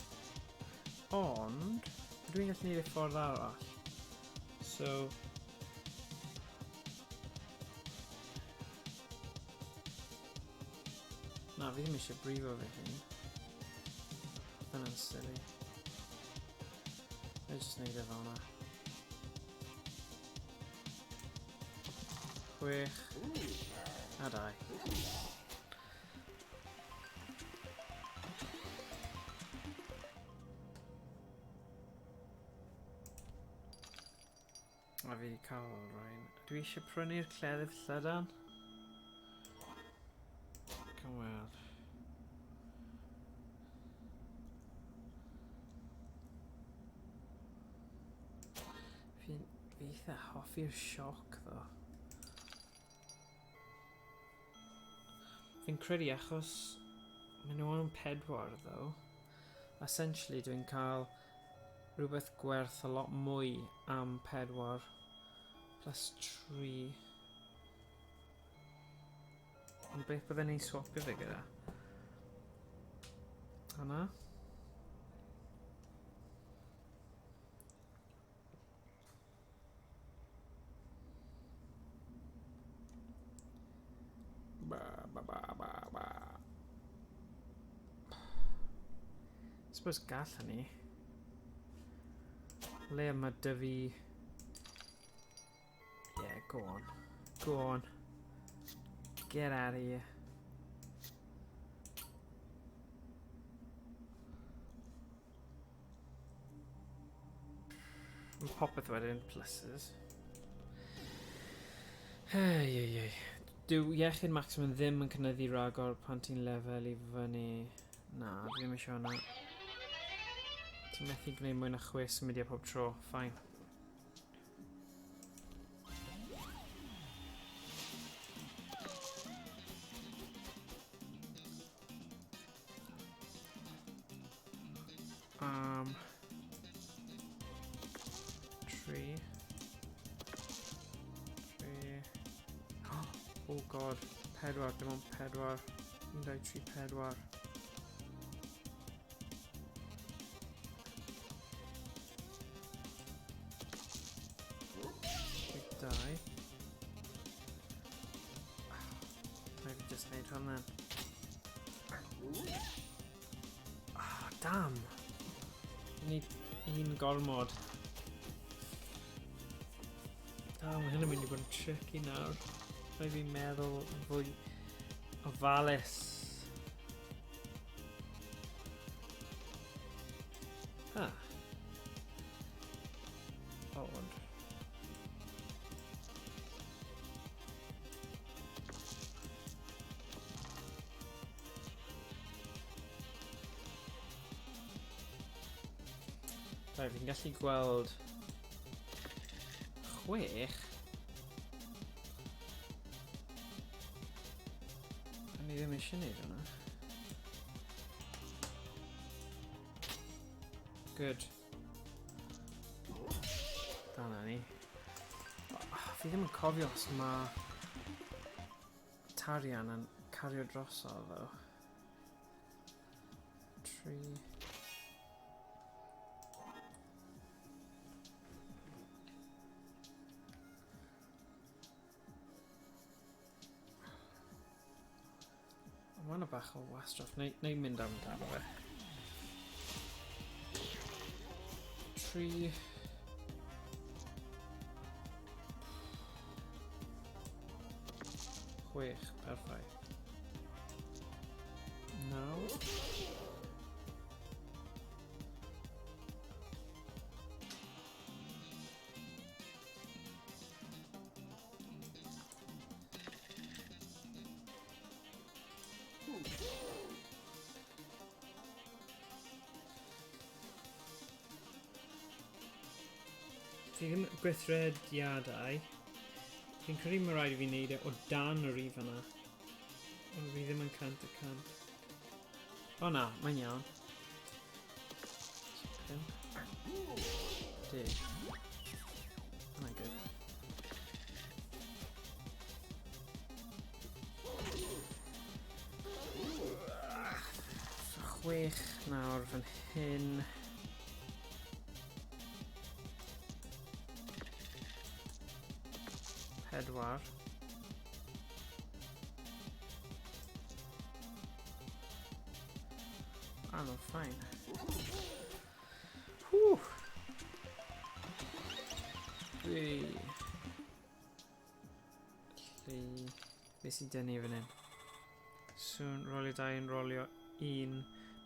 Ond, dwi'n gallu neud e ffordd arall. So... Na, fi ddim eisiau brifo fy hun. Dyna'n silly. Na i just neud e fel yna. 6 a 2. A fi wedi cael rhain. Dwi eisiau prynu'r cleddyf llydan. Come weld. Fi'n fi eitha hoffi'r sioc, ddo. Fi'n credu achos maen nhw yn pedwar, ddo. Essentially, dwi'n cael rhywbeth gwerth a lot mwy am 4 plus 3. Ond beth bydden ni'n swapio fe gyda? Hwnna? Ba, ba, ba, ba, ba. Suppose gallwn ni. Le mae dy fi... Yeah, go on. Go on. Get out of here. Mae popeth wedyn pluses. Hey, hey, hey. Dyw iechyd maximum ddim yn cynyddu ragor pan ti'n lefel i fyny. Na, dwi ddim eisiau hwnna. Ti'n methu gwneud mwy na 6 symudiad pob tro. Fine. 3. 3. Oh god. 4, dim ond 4. 1, 2, 3, 4. Dau. Rhaid fi just wneud hwn then. Oh, damn. Ni un gormod. Damn, mae hyn yn mynd i fod yn tricky nawr. Rhaid fi meddwl yn fwy ofalus. Ah. Odd. Right, fi'n gallu gweld 6. A ni ddim eisiau gwneud hwnna. Good. Dyna ni. Oh, fi ddim yn cofio os mae Tarian yn cario drosodd, ddo. 3. Mae yna bach o wastraff. Neu, neu mynd amdano fe. 3. 6, perffaith. 9. Fi ddim gweithrediadau. Fi'n credu mae rhaid i fi wneud e o dan y rif yna. Ond fi ddim yn 100%. O na, mae'n iawn. 5. 10. Hwnna'n good. So 6 nawr fan hyn. 4. Ah, no, fine. Whew. Dwi... Felly... Beth sy'n dynnu fan hyn? Sŵn rolio 2 yn rolio 1.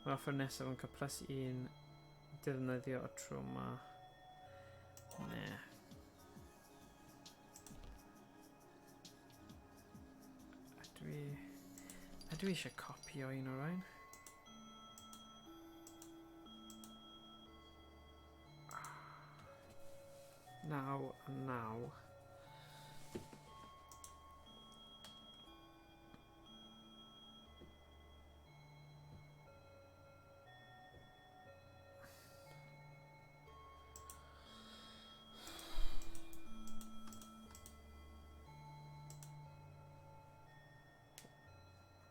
Mae'r offer nesaf yn cael plus 1 defnyddio y tro ma. Ne. Dwi... Ydw i eisiau copio un o'r rhain? 9 a 9.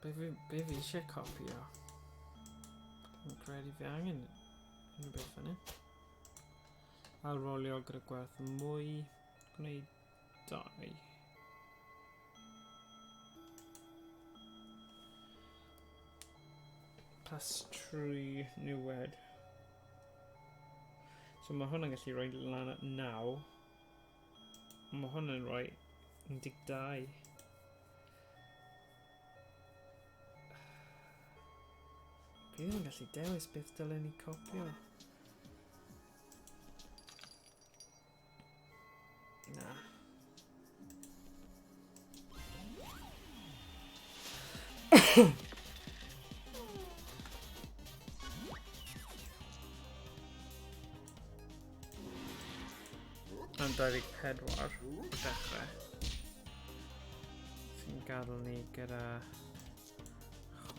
Be fi, be fi eisiau copio? Dwi'n credu fi angen unrhyw beth fan hyn. Ail rolio gyda gwerth mwy, gwneud 2. Plus 3 niwed. So mae hwn yn gallu rhoi lan at 9. Mae hwn yn rhoi 12. Fi ddim yn gallu dewis beth dylen ni copio. Na. Am 24 o dechrau. Sy'n gadael ni gyda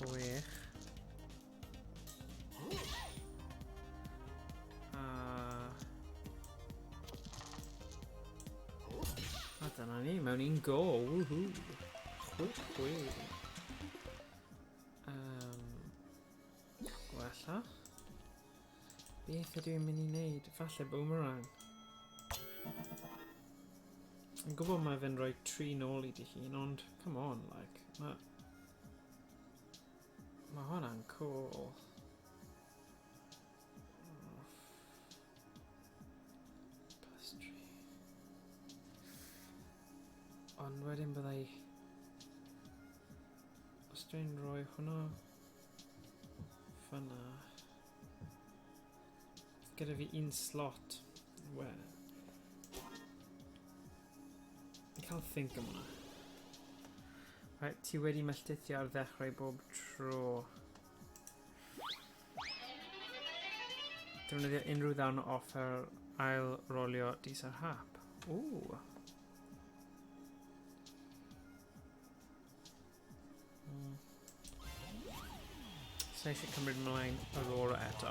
6. A dyna ni, mewn un go, woohoo! 6, 6. Gwella. Beth ydw i'n mynd i wneud? Falle boomerang. Yn gwybod mae fe'n rhoi 3 nôl i dy hun, ond come on, like, mae ma hwnna'n cool. Plus 3. Ond wedyn byddai... Os dwi'n rhoi hwnna fyna... Gyda fi un slot. Wel. Fi'n cael think am hwnna. Right, ti wedi melltithio ar ddechrau bob tro. Defnyddio unrhyw ddarn o offer ail rolio dis ar hap. Ooh. So eisiau cymryd ymlaen Aurora eto.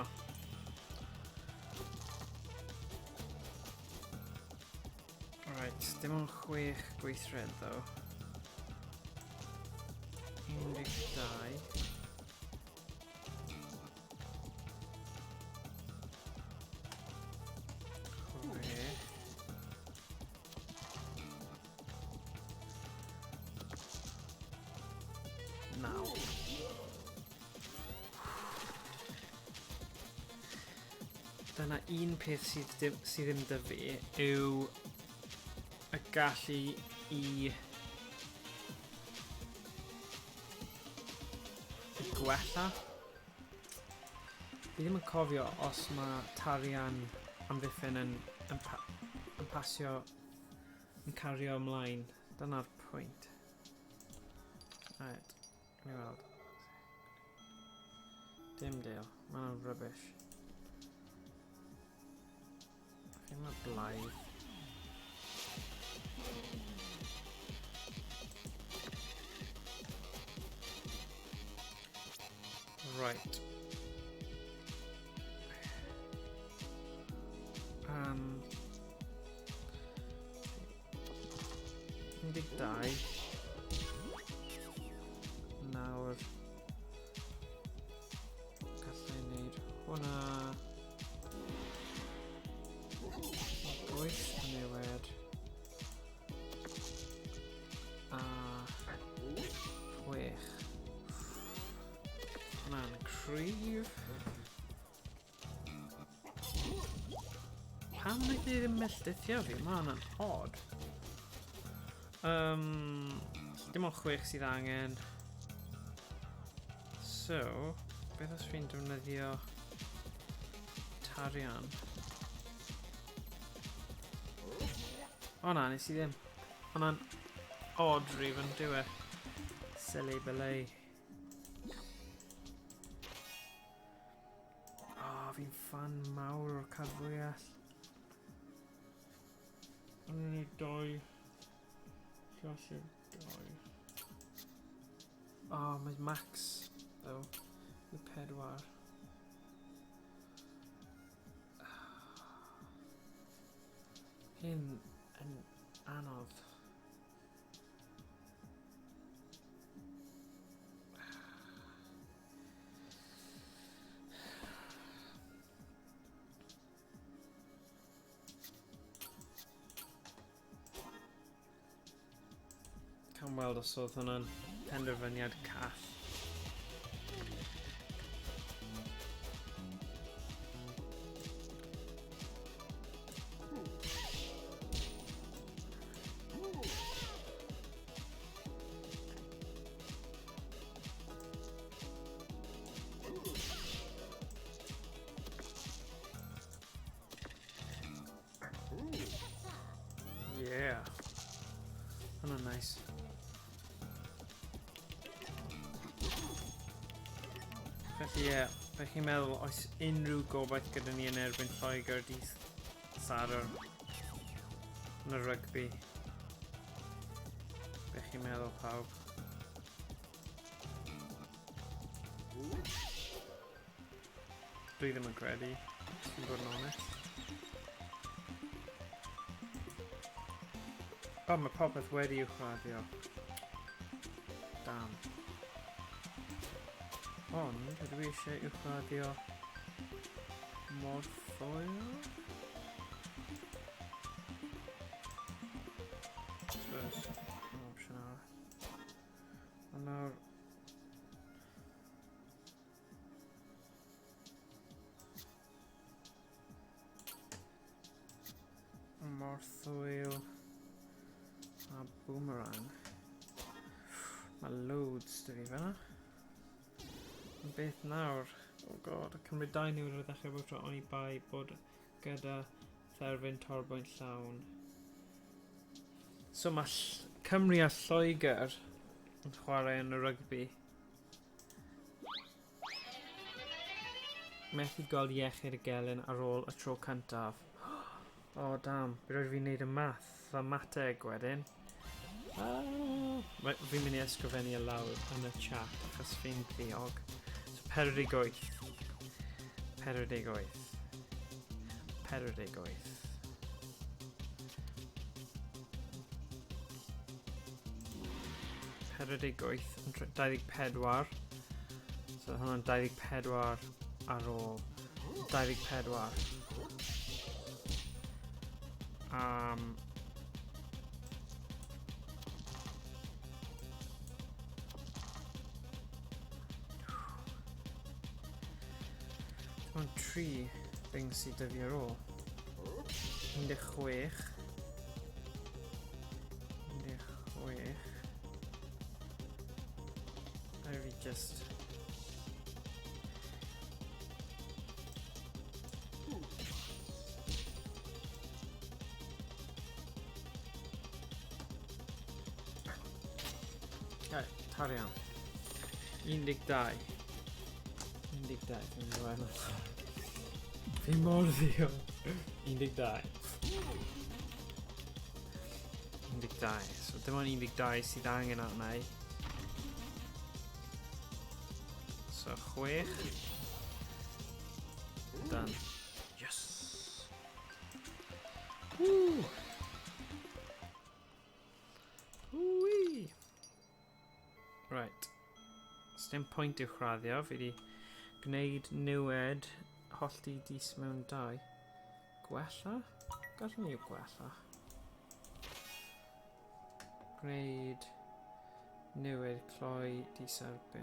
Alright, dim ond 6 gweithred ddo. 12. 9. Dyna un peth sydd ddim, sydd ddim dy fi yw y gallu i gwella. Fi ddim yn cofio os mae tarian amddiffyn yn, yn, pa, yn pasio, yn cario ymlaen. Dyna'r pwynt. Right, ni weld. Dim deal, mae'n rubbish. Fi'n mae blaidd. Right. 12. Nawr, gallai wneud hwnna. 8 newid. A 6. Hwnna'n cryf. Pam wnaeth e ddim melltithio fi? Mae hwnna'n odd. Dim ond 6 sydd angen. So, beth os fi'n defnyddio tarian? O na, nes i ddim. Hwnna'n odd rhif yn dyw e. Silly Billy. Oh, fi'n fan mawr o'r cadfwyell. Yn unig doi. Llasio doi. Oh, mae max, though. Yw 4. Hyn yn anodd. Cawn weld os oedd hwnna'n penderfyniad call. Yeah. Hwnna'n nice. Felly ie, yeah, fe chi'n meddwl oes unrhyw gobaith gyda ni yn erbyn Lloegr dydd Sadwrn yn y rygbi? Be chi'n meddwl pawb? Dwi ddim yn credu, os fi'n bod yn onest. O, mae popeth wedi uwchraddio. Damn. Ond, ydw i eisiau uwchraddio morthoil? Suppose, yn opsiwn arall. Ond nawr... Morthwyl a boomerang. Mae loads dy fi fanna. Ond beth nawr? Oh god, cymryd 2 niwrnod i ddechrau bob tro oni bai bod gyda therfyn torbwynt llawn. So mae Cymru a Lloegr yn chwarae yn y rygbi. Methu gweld iechyd y gelyn ar ôl y tro cyntaf. Oh, damn. Bydd rhaid fi wneud y mathemateg wedyn. Ah, fi'n mynd i ysgrifennu e lawr yn y chat achos fi'n ddiog. So 48. 48. 48. 48 yn 24. So hwnna'n 24 ar ôl. 24. Dim ond 3 things sydd 'da fi ar ôl. 16. 16. A fi just... Right, tarian. 12. 12, fi'n mynd i weld. Fi mor ddiog. 12. 12. So dim ond 12 sydd angen arna i. So 6. Done. Yes! Woo! Woo-wee! Right. Dim pwynt uwchraddio, fi wedi gwneud niwed hollti dis mewn 2. Gwella? Gallwn ni gwella. Gwneud niwed cloi dis ar 5.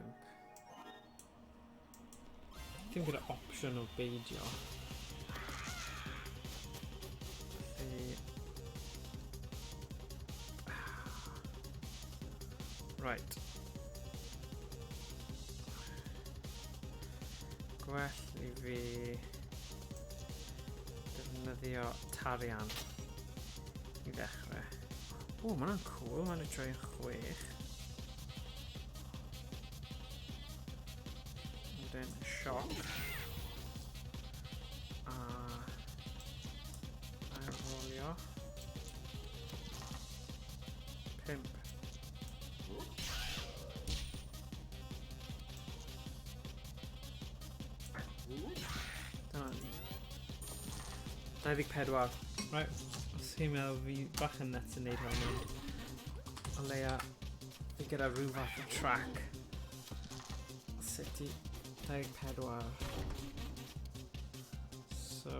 Dim gyda opsiwn o beidio. Felly... Right. Gwell i fi defnyddio tarian i ddechrau. O, ma' hwnna'n cool, ma'n troi yn 6. Wedyn sioc. A ail-rolio. 5. Dyna ni. 24. Right, os chi'n meddwl fi bach yn nuts yn neud hwn, ond o leia fi gyda rhyw fath o track. Sut i 24. So...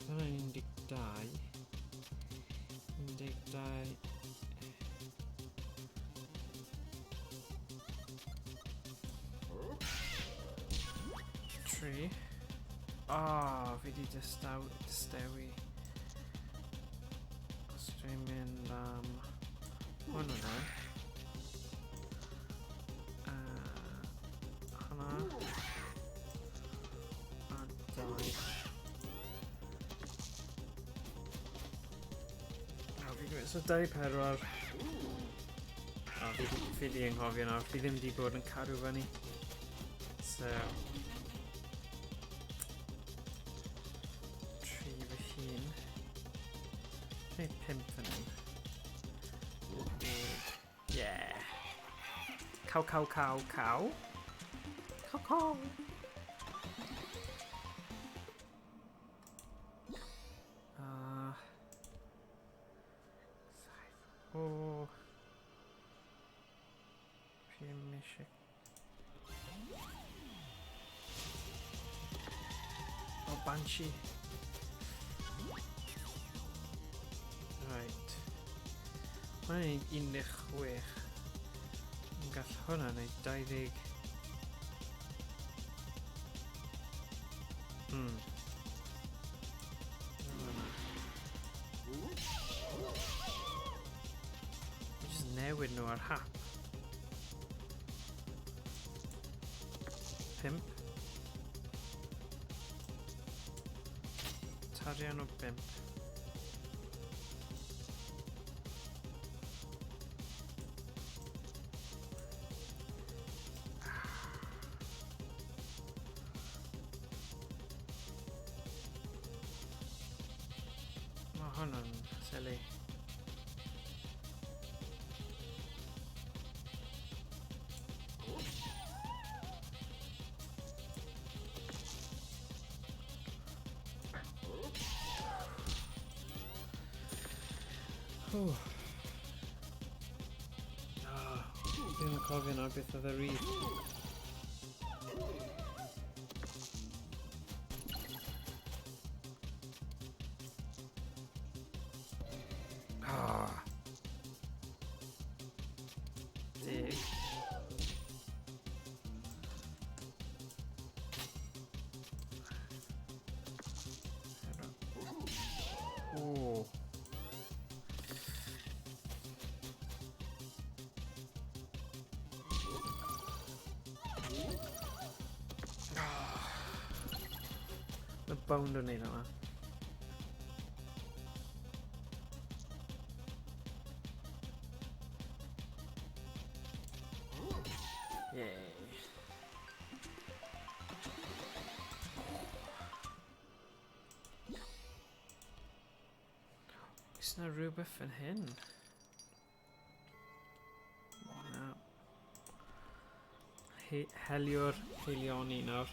Dyna 12. 12. 3. Ah, fi di distewi. Os dwi'n mynd am hwn yna. Hwnna. A 2. A fi gwneud, so 24. O, fi di anghofio nawr. Fi ddim di bod yn cadw fyny. So... 3 fy hun. Dwi'n 5 fan hyn. Yeah. Cow, cow, cow, cow. Cow, cow. 7. O. Fi ddim eisiau. O, Banshee. Right. Hwnna'n 16. Yn gall hwnna wneud 20. Fi jyst newid nhw ar hap. 5. Tarian o 5. Mae hwn yn silly. Ah, ddim yn cofio nawr beth oedd y rif. Ah. 10. O. Mae bownd o'n neud hwnna. Yay. Oes na rhywbeth fan hyn? Na. Heliwr heilioni nawr.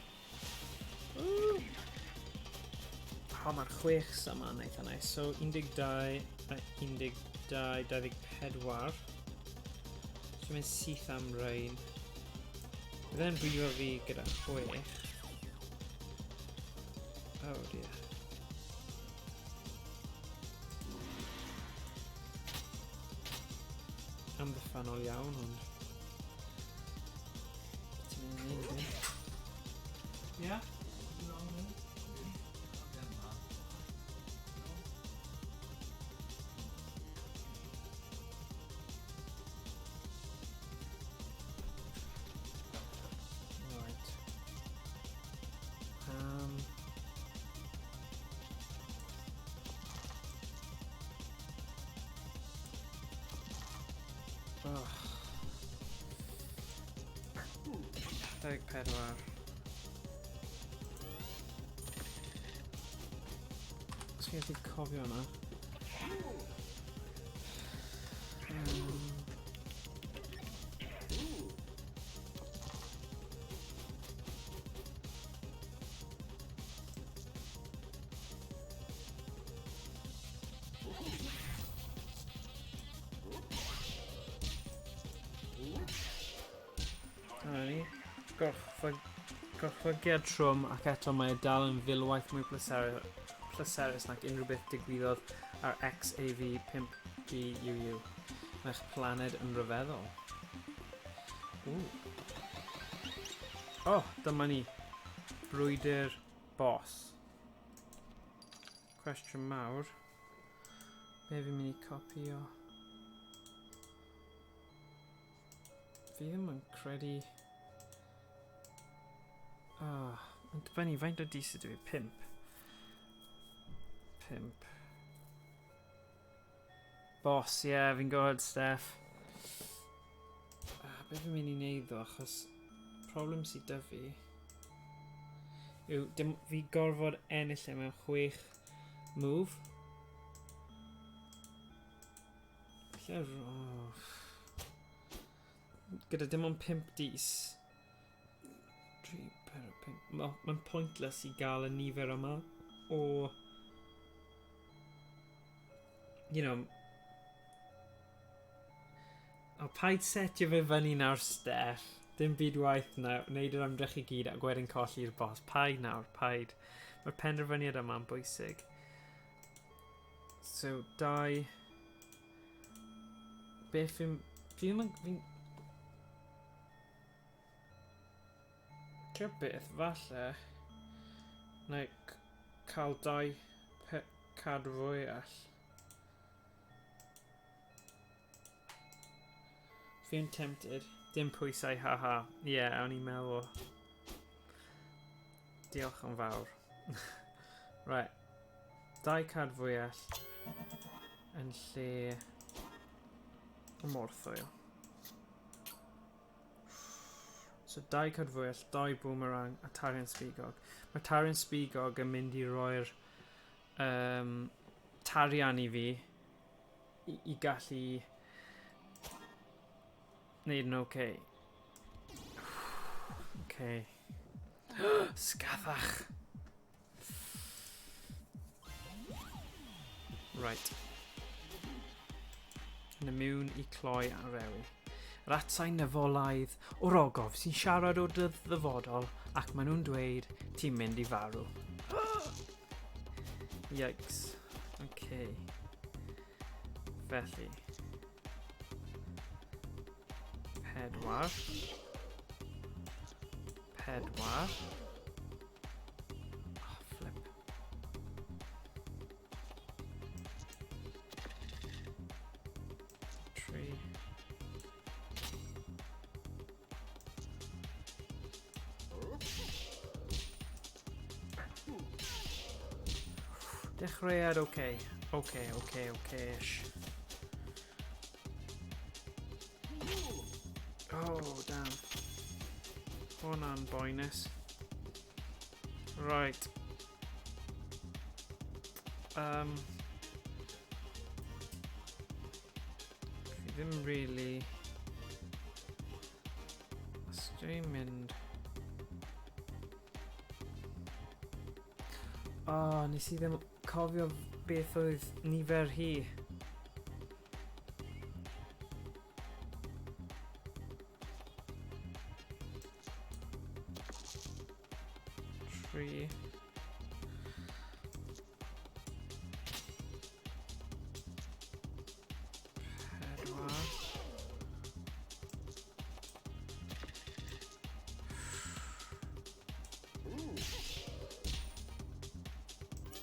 Woo! O, mae'r 6 yma yn eitha nice. So, 12 a 12, 24. So, mynd syth am rhain. Bydde'n brifo fi gyda 6. Oh dear. Amddiffynol iawn, ond... Ti'n mynd i wneud, eh? Yeah? Right. Oh. 24. Os fi'n gallu cofio hwnna. Dyna ni. Gorchfygiad trwm ac eto mae e dal yn filwaith mwy pleserus nac unrhyw beth digwyddodd ar XAV 5GUU. Mae'ch planed yn rhyfeddol. Ww. Oh, dyma ni. Brwydr boss. Cwestiwn mawr. Be fi'n mynd i copio? Fi ddim yn credu... Ah, mae'n dibynnu faint o dis ydw i? 5. 5. Boss, ie, yeah, fi'n gwybod, Steph. Ah, be fi'n mynd i wneud ddo, achos problem sydd 'da fi yw dim, fi gorfod ennill e mewn 6 move. Lle, oh. Gyda dim ond 5 dis. 3, 4, 5. Mae'n pointless i gael y nifer yma o... You know... O, paid setio fe fyny nawr, Steph. Dim byd waith nawr. Wneud yr ymdrech i gyd ac wedyn colli'r boss. Paid nawr, paid. Mae'r penderfyniad yma'n bwysig. So, 2... Beth fi'n... Fi ddim yn... Fi'n... Trio beth, falle... Na i cael 2 card fwyell. Fi'n tempted. Dim pwysau, haha. Ie, yeah, o'n i'n meddwl. Diolch yn fawr. Right. 2 card fwyell yn lle y morthwyl. So 2 card fwyell, 2 boomerang a tarian sbigog. Mae tarian sbigog yn mynd i roi'r tarian i fi i gallu wneud yn okay. Okay. Sgathach! Right. Yn immune i cloi a rewi. Yr atsain nefolaidd o'r ogof sy'n siarad o dy ddyfodol ac maen nhw'n dweud ti'n mynd i farw. Yikes. Okay. Felly. 4. 4. Oh, flip. 3. Dechreuad, okay. Okay, okay, okay-ish. Oh, damn. Hwnna'n boenus. Right. Fi ddim really... Os dwi'n mynd... Oh, nes i ddim cofio beth oedd nifer hi. 3. 4.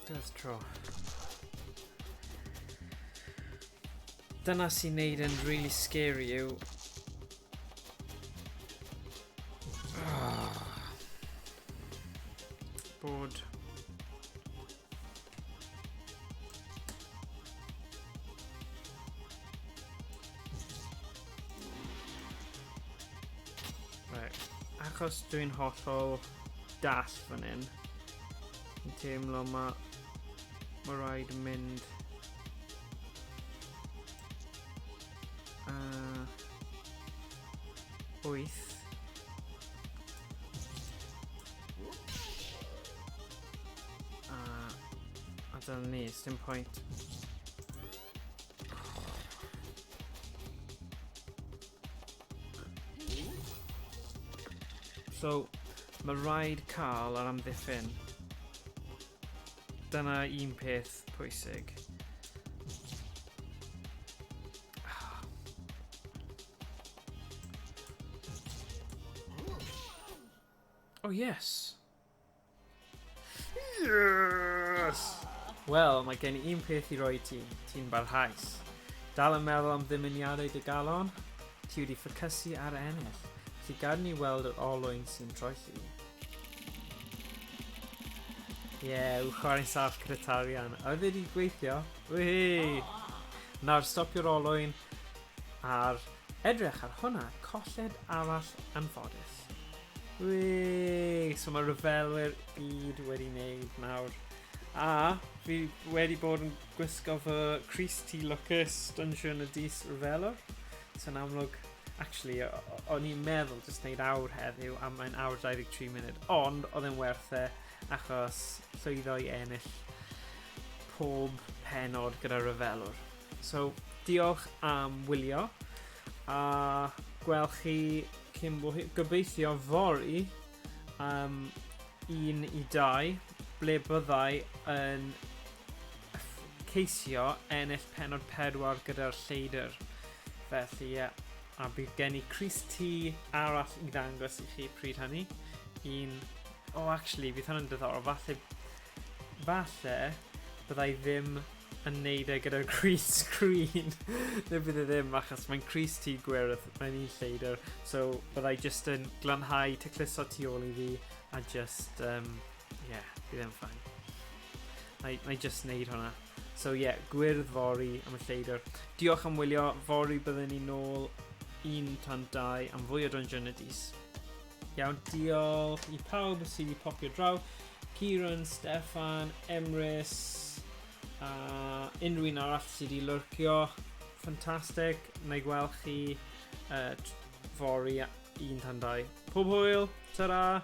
Diwedd tro. Dyna sy'n neud yn really scary yw... Bod... Achos dwi'n hollol dall fan hyn, fi'n teimlo mae rhaid mynd 8. A dyna ni, dim pwynt. So, mae rhaid cael yr amddiffyn. Dyna un peth pwysig. Oh, yes! Yes! Wel, mae gen i un peth i roi ti. Ti'n barhaus. Dal yn meddwl am ddymuniadau dy galon? Ti wedi ffocysu ar ennill. Felly gad ni weld yr olwyn sy'n troelli. Ie, yeah, ww, chwarae'n saff gyda tarian. A oedd wedi gweithio. Wihii! Nawr stopio'r olwyn a'r edrych ar hwnna, colled arall anffodus. Wee! So mae rhyfelwyr byd wedi wneud nawr. A fi wedi bod yn gwisgo fy crys T lwcus Dungeon y Dis Rhyfelwr. So yn amlwg, actually, o'n i'n meddwl jyst wneud awr heddiw, a mae'n awr 23 munud. Ond oedd e'n werth e, achos llwyddo i ennill pob penod gyda rhyfelwr. So, diolch am wylio, a gweld chi cyn bo hi... Gobeithio fory, 1 i 2, ble byddai yn ceisio ennill penod 4 gyda'r lleidr. Felly, ie. Yeah. A bydd gen i crys T arall i ddangos i chi pryd hynny. Un... Oh, actually, bydd hwnna'n diddorol. Falle byddai ddim yn neud e gyda'r green screen. Neu bydd e ddim, achos mae'n crys T gwyrdd, mae'n un lleidr. So, byddai just yn glanhau tacluso tu ôl i fi, a just, yeah, bydd e'n fine. Na i just neud hwnna. So, yeah, gwyrdd fory am y lleidr. Diolch am wylio, fory byddwn ni nôl 1 tan 2 am fwy o Dungeon y Dis. Iawn, diolch i pawb sydd wedi popio draw. Kieran, Steffan, Emrys, a unrhyw un arall sydd wedi lurcio. Ffantastig. Na i gweld chi fory 1 tan 2. Pob hwyl! Ta-ra!